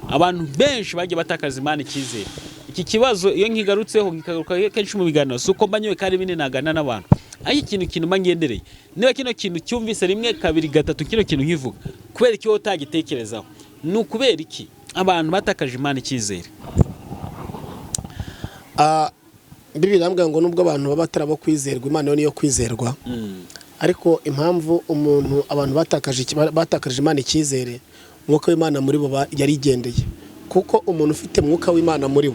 Abantu benshi bagiye batakaza Imana icyizere. Iki kibazo iyo nkigarutseho, nkikagaruka kenshi mu biganiro, si uko mba nyoye kandi bine nagana n'abantu, ariko ikintu mba ngendereye, niba kino kintu cyumvise rimwe, kabiri, gatatu, kino kintu nkivuga, kubera iki wowe utagitekerezaho? Ni ukubera iki abantu batakaje Imana icyizere? Bibiliya irambwira ngo nubwo abantu baba batarabo kwizerwa, Imana yo niyo kwizerwa. Ariko impamvu umuntu abantu batakaje Imana icyizere, umwuka w'Imana muri bo yarigendeye, kuko umuntu ufite mwuka w'Imana muri we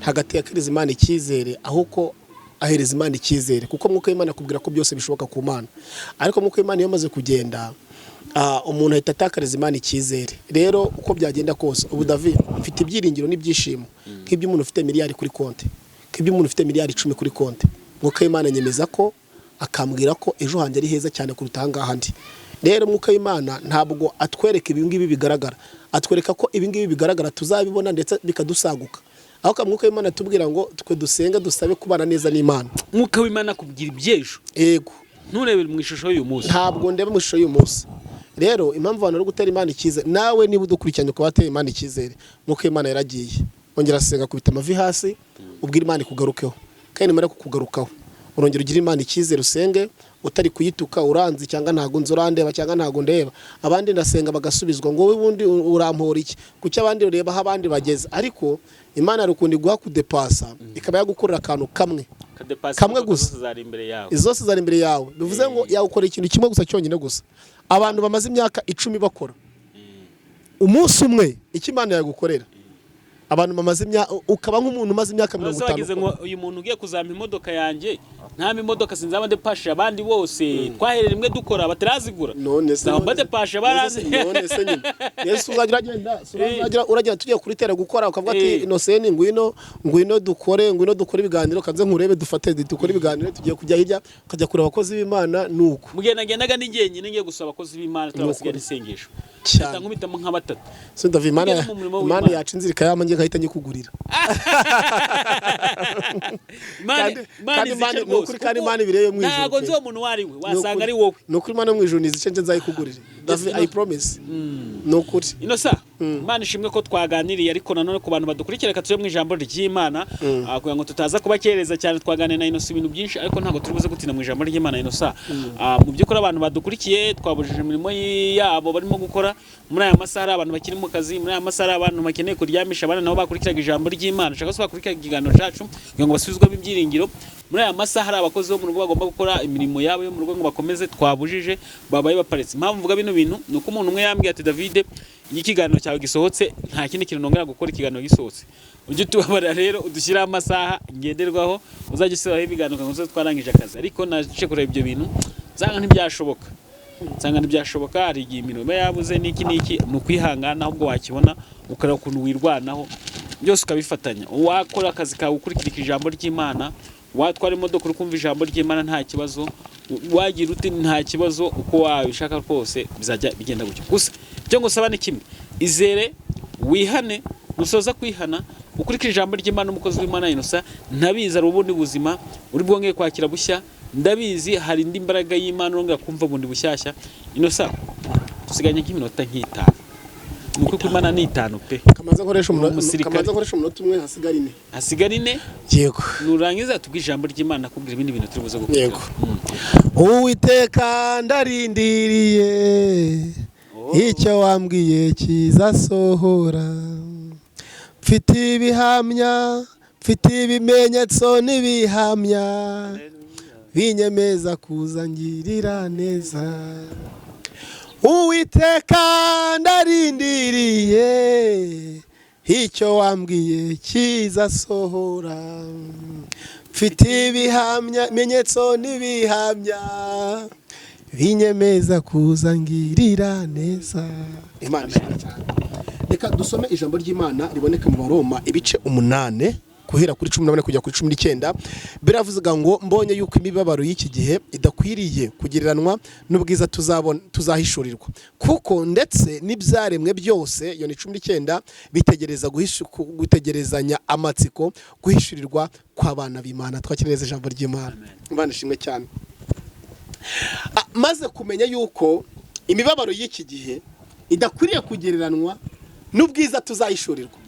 ntabwo atekereza Imana icyizere, ahubwo ahereza Imana icyizere, kuko mwuka w'Imana akubwira ko byose bishoboka ku Mana. Ariko mwuka w'Imana iyo amaze kugenda, umuntu ahita atakariza Imana icyizere. Rero uko byagenda kose, ubu David mfite ibyiringiro n'ibyishimo nk'iby'umuntu ufite miliyari kuri konti, nk'iby'umuntu ufite miliyari 10 kuri konti. Mwuka w'Imana anyemeza ko, akambwira ko ejo hanjye ari heza cyane kuruta aha ngaha ndi. Rero mwuka w'Imana ntabwo atwereka ibi ngibi bigaragara, atwereka ko ibi ngibi bigaragara tuzabibona ndetse bikadusaguka, aho mwuka w'Imana atubwira ngo twe dusenge dusabe kubana neza n'Imana. Mwuka w'Imana akubwira iby'ejo? Yego. Nturebere mu ishusho y'uyu munsi? Ntabwo ndeba mu ishusho y'uyu munsi. Rero impamvu abantu bari gutera Imana icyizere, nawe niba udukurikiranye ukaba wateye Imana icyizere, mwuka w'Imana yaragiye, ongera senga, kubita amavi hasi, ubwire Imana ikugarukeho. Kandi nimara kukugarukaho, urongera ugire Imana icyizere, usenge utari kuyituka, uranzi cyangwa ntabwo nzi, urandeba cyangwa ntabwo ndeba. Abandi ndasenga bagasubizwa, ngo wowe ubundi urampora iki? Kuki abandi ureba aho abandi bageze? Ariko Imana hari ukuntu iguha kudepasa, ikaba yagukorera akantu kamwe. Kadepasi. Kamwe Imodoka gusa. zose zari imbere yawe. Izo zose zari imbere yawe, bivuze ngo yawukora ikintu kimwe gusa, cyonyine gusa. Abantu bamaze imyaka 10 bakora, umunsi umwe icyo Imana yagukorera, abantu bamaze imyaka, ukaba nk'umuntu umaze imyaka mirongo Bose itanu bagize ngo uyu muntu ugiye kuzampa imodoka yanjye, ntama imodoka, sinzaba ndepashe abandi bose twahereye rimwe dukora batarazigura. None se Nzaba mbadepashe barazi. None se nyine Yesu uzajya uragenda, si uzajya uragenda tugiye kuri terrain gukora, ukavuga ati: "Innocent, ngwino, ngwino dukore, ngwino dukore ibiganiro, kanze nkurebe, dufate dukore ibiganiro, tugiye kujya hirya," ukajya kureba abakozi b'Imana nuko. Mugenda ngendaga ni njyenyine ngiye gusaba abakozi b'Imana, turabasigaye n'isengesho. Cyane. Mpita nkubitamo nka batatu. So ndavi Imana Tugeze mu murimo Imana w'Imana. yaca inzira ikayama, njye nkahita nyikugurira. Imana Imana Kandi izice Imana- ni rwose, ukuri, kandi kuko Imana ibirebe mu ijuru ntabwo pe. nzi uwo muntu uwo ari we, wasanga ari wowe. Ni ukuri, Imana yo mu ijuru nizice, nje nzayikugurire, David, I promise, ni ukuri. Inosa, Imana ishimwe ko twaganiriye, ariko nanone ku bantu badukurikira, reka tujye mu ijambo ry'Imana, kugira ngo tutaza kubakereza cyane. Twaganiriye na Inosa ibintu byinshi, ariko ntabwo turi buze gutinda mu ijambo ry'Imana. Inosa, mu by'ukuri abantu badukurikiye twabujije imirimo yabo barimo gukora muri aya masaha. Hari abantu bakiri mu kazi muri aya masaha, hari abantu bakeneye kuryamisha abana, nabo bakurikiraga ijambo ry'Imana cyangwa se bakurikiraga ikiganiro cyacu kugira ngo basubizwemo ibyiringiro. Muri aya masaha hari abakozi bo mu rugo bagomba gukora imirimo yabo yo mu rugo ngo bakomeze, twabujije, babaye baparitse. Impamvu mvuga bino bintu ni uko umuntu umwe yambwiye ati: "David, iyo ikiganiro cyawe gisohotse nta kindi kintu nongera gukora ikiganiro gisohotse. Ujye utubabarira rero udushyiraho amasaha ngenderwaho, uzajya ushyiraho ibiganiro kugira ngo tuze twarangije akazi." Ariko naje kureba ibyo bintu. Nsanga ntibyashoboka, nsanga ntibyashoboka. Hari igihe imirimo iba yabuze n'iki n'iki, ni ukwihangana, ahubwo wakibona ukareba ukuntu wirwanaho, byose ukabifatanya. Wakora akazi kawe ukurikira ijambo ry'Imana, watwara imodoka uri kumva ijambo ry'Imana, nta kibazo, wagira uti nta kibazo, uko wabishaka kose bizajya bigenda gutyo. Gusa icyo ngusaba ni kimwe: izere, wihane. Nusoza kwihana, ukurikire ijambo ry'Imana, umukozi w'Imana Innocent ntabizi, hari ubundi buzima uri bwongeye kwakira bushya. Ndabizi, hari indi mbaraga y'Imana urongera kumva bundi bushyashya. Innocent, dusiganye nk'iminota nk'itanu, ni ukuri ko Imana ni 5 pe. Kamanza nkoresha umunota. Umusirikare. Kamanza nkoresha umunota umwe, hasigara 4. Hasigara 4. Yego. Nurangiza tubwire ijambo ry'Imana, kubwira ibindi bintu turi buze gukora. Yego. Uwiteka, ndarindiriye icyo wambwiye kizasohora. Mfite ibihamya, mfite ibimenyetso n'ibihamya binyemeza kuzangirira neza. Uwiteka, ndarindiriye icyo wambwiye kizasohora. Mfite ibihamya, ibimenyetso n'ibihamya binyemeza kuzangirira neza. Imana ishimwe cyane. Reka dusome ijambo ry'Imana riboneka mu Baroma ibice 8, guhera kuri 14 kujya kuri 19. Biravuga ngo: "Mbonye yuko imibabaro y'iki gihe idakwiriye kugereranwa n'ubwiza tuzabona, tuzahishurirwa. Kuko ndetse n'ibyaremwe byose," iyo ni 19, "bitegereza gutegerezanya amatsiko guhishurirwa kw'abana b'Imana." Twakire neza ijambo ry'Imana. Imana ishimwe cyane. Maze kumenya yuko imibabaro y'iki gihe idakwiriye kugereranwa n'ubwiza tuzahishurirwa.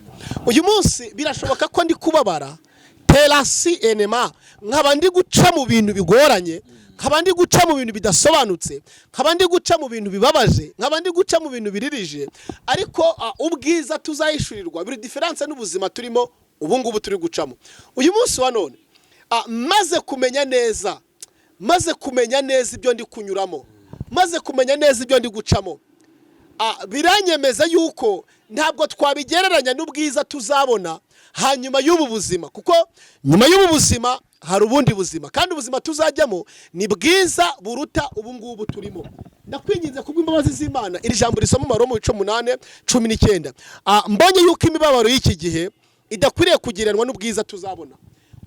Uyu munsi birashoboka ko ndi kubabara terasi enema, nkaba ndi guca mu bintu bigoranye, nkaba ndi guca mu bintu bidasobanutse, nkaba ndi guca mu bintu bibabaje, nkaba ndi guca mu bintu biririje, ariko ubwiza tuzahishurirwa biri différence n'ubuzima turimo ubu ngubu turi gucamo uyu munsi wa none. Maze kumenya neza, maze kumenya neza ibyo ndi kunyuramo, maze kumenya neza ibyo ndi gucamo, biranyemeza yuko ntabwo twabigereranya n'ubwiza tuzabona hanyuma y'ubu buzima, kuko nyuma y'ubu buzima hari ubundi buzima, kandi ubuzima tuzajyamo ni bwiza buruta ubu ngubu turimo. Ndakwinginze kubw'imbabazi z'Imana, iri jambo risoma mu Baroma ibice 8:19. Mbonye yuko imibabaro y'iki gihe idakwiriye kugereranwa n'ubwiza tuzabona.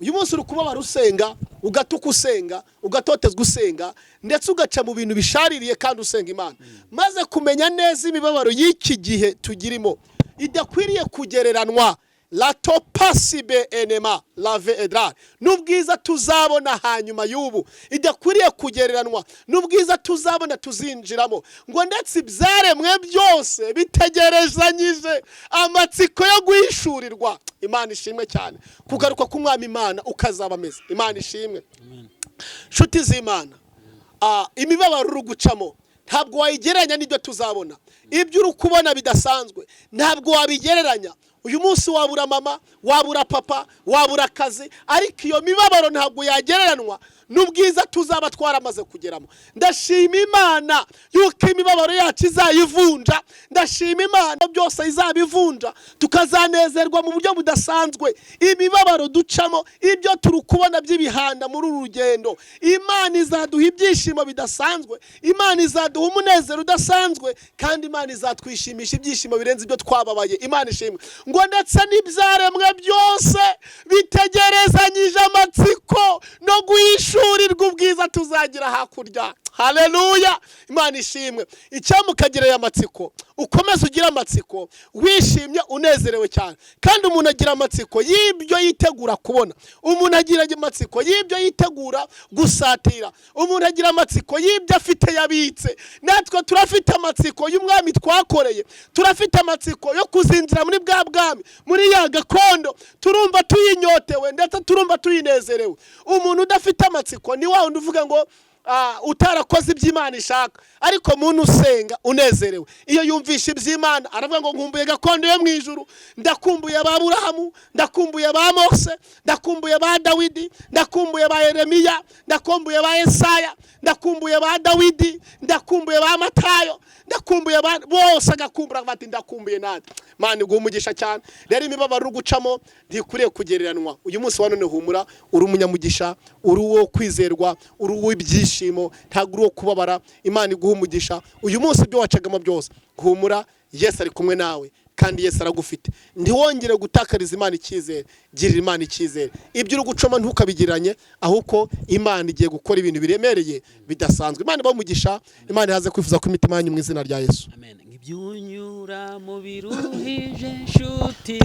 Uyu munsi uri kubabara usenga, ugatuka usenga, ugatotezwa usenga, ndetse ugaca mu bintu bishaririye kandi usenga Imana. Maze kumenya neza imibabaro y'iki gihe tugirimo idakwiriye kugereranwa la topasibe enema lave edrare n'ubwiza tuzabona hanyuma y'ubu, idakwiriye kugereranwa n'ubwiza tuzabona tuzinjiramo. Ngo ndetse ibyaremwe byose bitegerezanyije amatsiko yo guhishurirwa. Imana ishimwe cyane. Kugaruka k'Umwami Imana ukazaba ameze. Imana ishimwe. Nshuti z'Imana, imibabaro uri gucamo ntabwo wayigereranya n'ibyo tuzabona. Ibyo uri kubona bidasanzwe ntabwo wabigereranya. Uyu munsi wabura mama, wabura papa, wabura akazi, ariko iyo mibabaro ntabwo yagereranwa n'ubwiza tuzaba twaramaze kugeramo. Ndashima Imana yuko imibabaro yacu izayivunja. Ndashima Imana byose izabivunja, tukazanezerwa mu buryo budasanzwe. Imibabaro ducamo, ibyo turi kubona by'ibihanda muri uru rugendo, Imana izaduha ibyishimo bidasanzwe, Imana izaduha umunezero udasanzwe, kandi Imana izatwishimisha ibyishimo birenze ibyo twababaye. Imana ishimwe. Ngo ndetse n'ibyaremwe byose bitegerezanyije amatsiko no guhishurirwa ubwiza tuzagira hakurya. Haleluya, Imana ishimwe. Icyamukagira aya matsiko, ukomeze ugire amatsiko wishimye, unezerewe cyane. Kandi umuntu agira amatsiko y'ibyo yitegura kubona, umuntu agira amatsiko y'ibyo yitegura gusatira, umuntu agira amatsiko y'ibyo afite yabitse. Natwe turafite amatsiko y'Umwami twakoreye, turafite amatsiko yo kuzinjira muri bwa bwami, muri ya gakondo. Turumva tuyinyotewe, ndetse turumva tuyinezerewe. Umuntu udafite amatsiko ni wa wundi uvuga ngo utarakoze ibyo Imana ishaka. Ariko muntu usenga unezerewe, iyo yumvishe iby'Imana aravuga ngo: "Nkumbuye gakondo yo mu ijuru, ndakumbuye ba Aburahamu, ndakumbuye ba Mose, ndakumbuye ba Dawidi, ndakumbuye ba Yeremiya, ndakumbuye ba Esaya, ndakumbuye ba Dawidi, ndakumbuye ba Matayo, ndakumbuye ba bose." Agakumbura bati: "Ndakumbuye natwe." Imana iguha umugisha cyane. Rero imibabaro uri gucamo ntikwiriye kugereranwa. Uyu munsi wa none humura, uri umunyamugisha, uri uwo kwizerwa, uri uw'ibyishimo. uw'ibyishimo, ntabwo uri uwo kubabara. Imana iguha umugisha. Uyu munsi ibyo wacagamo byose, humura, Yesu ari kumwe nawe kandi Yesu aragufite. Ntiwongere gutakariza Imana icyizere, girira Imana icyizere. Ibyo uri gucoma ntukabigiranye, ahubwo Imana igiye gukora ibintu biremereye bidasanzwe. Imana ibahe umugisha, Imana ihaze kwifuza ko imitima yanyu mu izina rya Yesu. Amen. Ibyunyura mu biruhije, nshuti,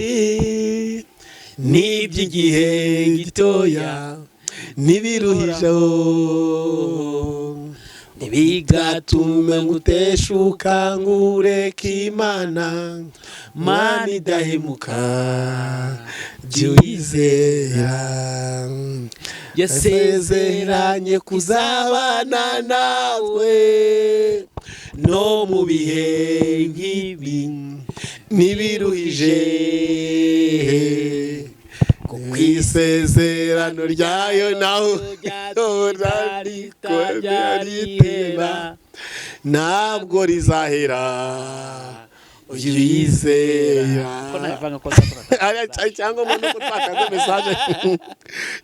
n'iby'igihe gitoya n'ibiruhijeho, ntibigatume nguteshuka ngureke Imana. Mana idahemuka, jya uyizera. Yasezeranye kuzabana nawe no mu bihe nk'ibi n'ibiruhije, ku isezerano ryayo naho ritera, ntabwo rizahera, ujye uyizera. Ko nabivanga ko nzakora. Cyangwa umuntu uko twakaze message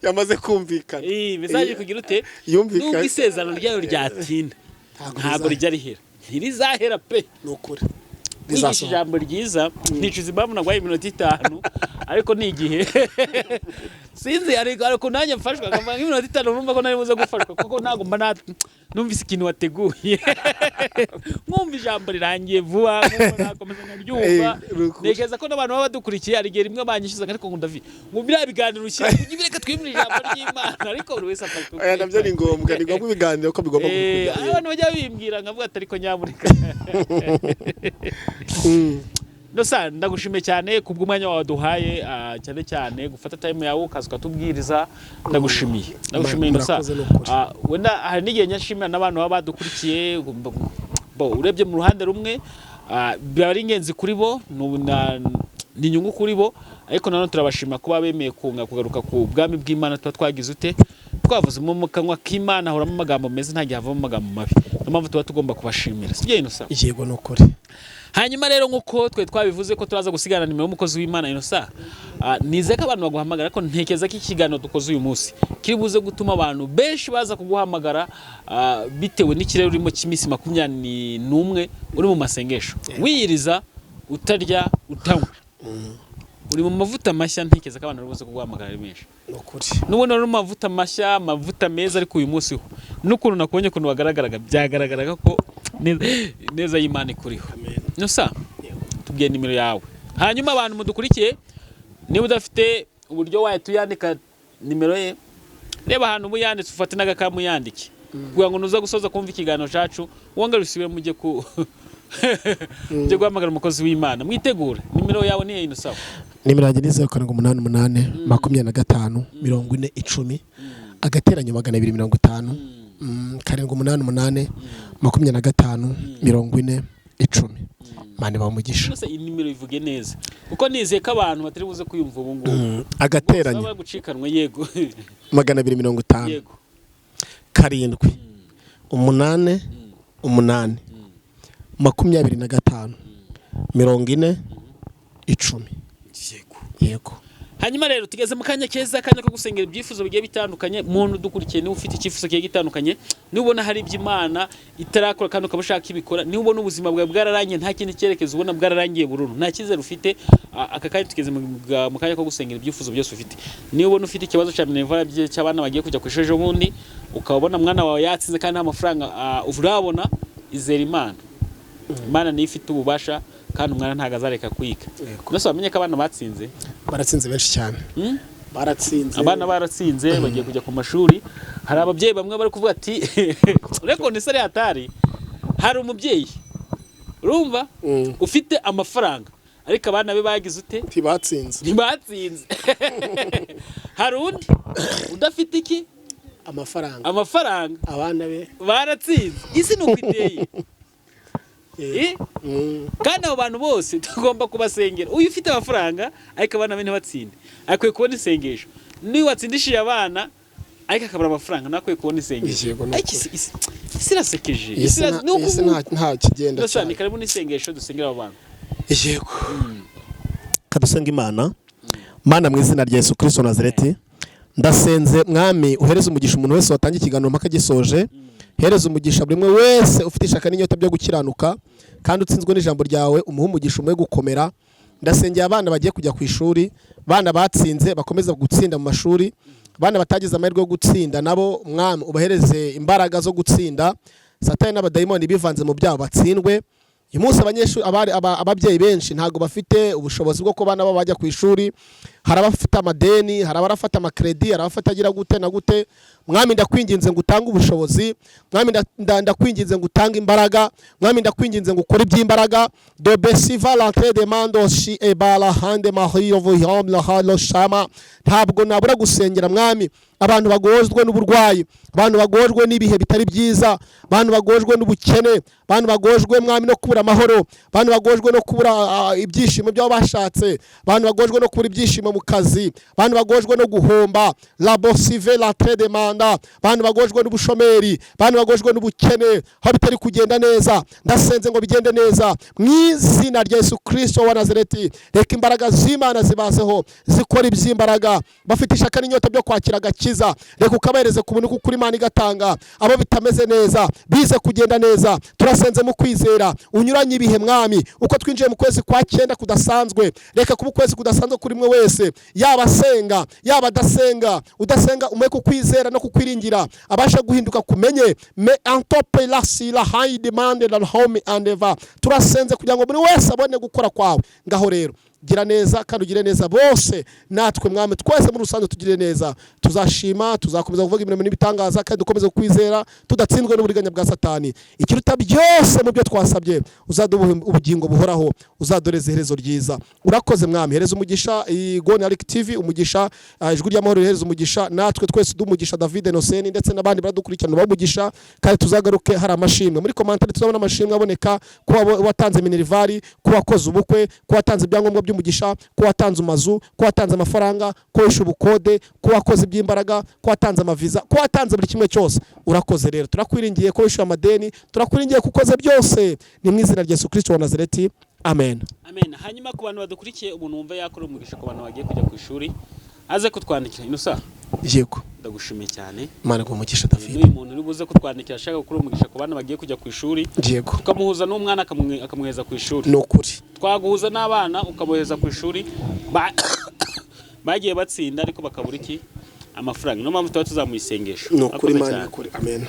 yamaze kumvikana. Iyi message kugira ute? Yumvikana. Nubwo isezerano ryayo ryatinda, ntabwo rijya rihera, ntirizahera pe. Ni ukuri. Kwigisha Rizasohoka. Ijambo ryiza, nicuza impamvu nagwaye iminota 5, ariko ni igihe sinzi, ariko nanjye mfashwa nkavuga nk'iminota 5, numva ko nari buze gufashwa, kuko ntabwo mba numvise ikintu wateguye, nkumva ijambo rirangiye vuba, nkumva nakomeza nkaryumva. Ni ukuri. Ntekereza ko n'abantu baba badukurikiye hari igihe rimwe banyishyuzaga, ariko ngo David, ngo biriya biganiro ushyira ujye ubireka twimure ijambo ry'Imana, ariko buri wese afashwe. Oya, nabyo ni ngombwa, ni ngombwa ibiganiro ko bigomba kujya. Abantu bajya bimbwira nkavuga ati ariko nyamuneka. Nosa ndagushimiye cyane kubw'umwanya wawe duhaye, cyane cyane gufata time yawe ukaza ukatubwiriza. Ndagushimiye, ndagushimiye Nosa. Murakoze, ni ukuri. Wenda hari n'igihe nyashimira n'abantu baba badukurikiye. Bo urebye mu ruhande rumwe, biba ari ingenzi kuri bo, ni inyungu kuri bo, ariko nanone turabashima kuba bemeye kunga kugaruka ku bwami bw'Imana. Tuba twagize ute, twavuze mu kanwa k'Imana hahoramo amagambo meza, nta gihe havamo amagambo mabi. Niyo mpamvu tuba tugomba kubashimira, sibyo Innocent? Yego, ni ukuri. Hanyuma rero, nk'uko twe twabivuze ko turaza gusigana nimero y'umukozi w'Imana Innocent, nizeye ko abantu baguhamagara, ariko ntekereza ko ikiganiro dukoze uyu munsi kiri buze gutuma abantu benshi baza kuguhamagara, bitewe n'ikirere urimo cy'iminsi 21 uri mu masengesho, wiyiriza, utarya, utanywa, uri mu mavuta mashya. Ntekereza ko abantu bari buze kuguhamagara ari benshi. Ni ukuri. N'ubundi wari mu mavuta mashya, amavuta meza, ariko uyu munsi ho n'ukuntu nakubonye, ukuntu wagaragaraga, byagaragaraga ko neza y'Imana ikuriho. Nusa tubwiye nimero yawe, hanyuma abantu mudukurikiye, niba udafite uburyo wahita uyandika nimero ye, reba ahantu uba uyanditse, ufate n'agakamu uyandike, kugira ngo nuza gusoza kumva ikiganiro cyacu wongere usubire mujye ku ujye guhamagara umukozi w'Imana mwitegure. Nimero yawe ni iyo, sawa? Nimero yanjye ni 0788 25 40 10, agateranyo 250, 788 25 40 10. Imana ibahe umugisha. Rwose iyi nimero ivuge neza, kuko nizeye ko abantu batari buze kuyumva ubu ngubu. Agateranyo Baba gucikanwa, yego. 250, 788 25 40 10. Yego. Yego. Hanyuma rero tugeze mu kanya keza, akanya ko gusengera ibyifuzo bigiye bitandukanye. Muntu dukurikiye, niba ufite icyifuzo kigiye gitandukanye, niba ubona hari ibyo Imana itarakora kandi ukaba ushaka ibikora, niba ubona ubuzima bwawe bwararangiye, nta kindi cyerekezo ubona, bwararangiye burundu, nta cyizere ufite, aka kanya tugeze mu kanya ko gusengera ibyifuzo byose ufite. Niba ubona ufite ikibazo cya minerval cy'abana bagiye kujya ku ishuri ejo bundi, ukaba ubona mwana wawe yatsinze kandi nta mafaranga urabona, izera Imana. Imana niyo ifite ububasha, kandi umwana ntabwo azareka kwiga. Yego. Mbese wamenye ko abana batsinze? Baratsinze benshi cyane. Baratsinze. Abana baratsinze, bagiye kujya ku mashuri. Hari ababyeyi bamwe bari kuvuga ati ureko ni sare hatari. Hari umubyeyi urumva ufite amafaranga, ariko abana be bagize ute? Ntibatsinze. Ntibatsinze. Hari undi udafite iki? Amafaranga. Amafaranga. Abana be baratsinze. Isi ni uko iteye. Eh? Kandi abo bantu bose tugomba kubasengera. Uyu ufite amafaranga ariko abana be ntibatsinde akwiye kubona isengesho, niba watsindishije abana ariko akabura amafaranga, nawe akwiye kubona isengesho. Yego, ni Ariko ukuri. isi irasekeje. Iyi si Ni iyi si nta kigenda Gusa ni cyane. karibu n'isengesho dusengera abo bantu. Yego, kadusenga Imana. Mana, mu izina rya Yesu Kristo Nazareti, ndasenze Mwami, uhereze umugisha umuntu wese watangiye ikiganiro mpaka gisoje. Hereza umugisha buri umwe wese ufite ishaka n'inyota byo gukiranuka kandi utsinzwe n'ijambo ryawe, umuhe umugisha, umuhe gukomera. Ndasengera abana bagiye kujya ku ishuri, abana batsinze bakomeza gutsinda mu mashuri, abana batagize amahirwe yo gutsinda nabo, Mwami, ubahereze imbaraga zo gutsinda. Satani n'abadayimoni bivanze mu byabo batsindwe. Uyu munsi abanyeshuri, ababyeyi benshi ntabwo bafite ubushobozi bwo kuba nabo bajya ku ishuri. Hari abafite amadeni, hari abarafata amakredi, hari abafata agira gute na gute. Mwami, ndakwinginze ngo utange ubushobozi. Mwami, ndakwinginze ngo utange imbaraga. Mwami, ndakwinginze ngo ukore iby'imbaraga. Dobesiva l'entrée de mando shi ebala hande mario vuhom la halo shama. Ntabwo nabura gusengera, Mwami, abantu bagojwe n'uburwayi, abantu bagojwe n'ibihe bitari byiza, abantu bagojwe n'ubukene, abantu bagojwe, Mwami, no kubura amahoro, abantu bagojwe no kubura ibyishimo by'abo bashatse, abantu bagojwe no kubura ibyishimo mu kazi, abantu bagojwe no guhomba la bosive la de manda, abantu bagojwe n'ubushomeri, abantu bagojwe n'ubukene, aho bitari kugenda neza. Ndasenze ngo bigende neza mu izina rya Yesu Kristo wa Nazareti. Reka imbaraga z'Imana zibazeho, zikora iby'imbaraga. Bafite ishaka n'inyota byo kwakira agakiza, reka ukabahereze ku buntu, kuko Imana igatanga. Abo bitameze neza bize kugenda neza. Turasenze mu kwizera, unyuranye ibihe, Mwami. Uko twinjiye mu kwezi kwa cyenda kudasanzwe, reka kuba ukwezi kudasanzwe kuri mwe wese, yaba asenga, yaba adasenga. Udasenga umuhe kukwizera no kukwiringira, abashe guhinduka kumenye me antope la sila hayi demande la home and eva. Turasenze kugira ngo buri wese abone gukora kwawe. Ngaho rero gira neza kandi ugire neza bose, natwe, Mwami, twese muri rusange tugire neza. Tuzashima, tuzakomeza kuvuga imirimo n'ibitangaza kandi dukomeze kukwizera tudatsinzwe n'uburiganya bwa Satani. Ikiruta byose mu byo twasabye, uzaduha ubugingo buhoraho, uzadoreza iherezo ryiza. Urakoze, Mwami. Hereza umugisha iyi Gone Ariko TV, umugisha Ijwi ry'Amahoro, rihereza umugisha natwe twese, umugisha David Noseni ndetse n'abandi baradukurikirana bamugisha. Kandi tuzagaruke hari amashimwe muri commentaire, tuzabona amashimwe aboneka ko watanze minerval, ko wakoze ubukwe, ko watanze ibyangombwa by'umugisha, ko watanze amazu, ko watanze amafaranga, ko wishe ubukode, ko wakoze iby'imbaraga, ko watanze amaviza, ko watanze buri kimwe cyose. Urakoze rero, turakwiringiye ko wishyuye amadeni, turakwiringiye ko ukoze byose. Ni mu izina rya Yesu Kristo wa Nazareti, amen. Amen. Hanyuma ku bantu badukurikiye, umuntu wumva yakora umugisha ku bantu bagiye kujya ku ishuri, aze kutwandikira ino. Yego. Ndagushimiye cyane. Imana iguhe umugisha, David. N'uyu muntu uri buze kutwandikira ashaka gukora umugisha ku bana bagiye kujya ku ishuri, tukamuhuza n'umwana akamwohereza ku ishuri. Ni ukuri. Twaguhuza n'abana ukabohereza ku ishuri bagiye batsinda ariko bakabura iki? Amafaranga. Niyo mpamvu tuba tuzamuye isengesho. Ni ukuri. Urakoze Imana cyane. ikuri, amen.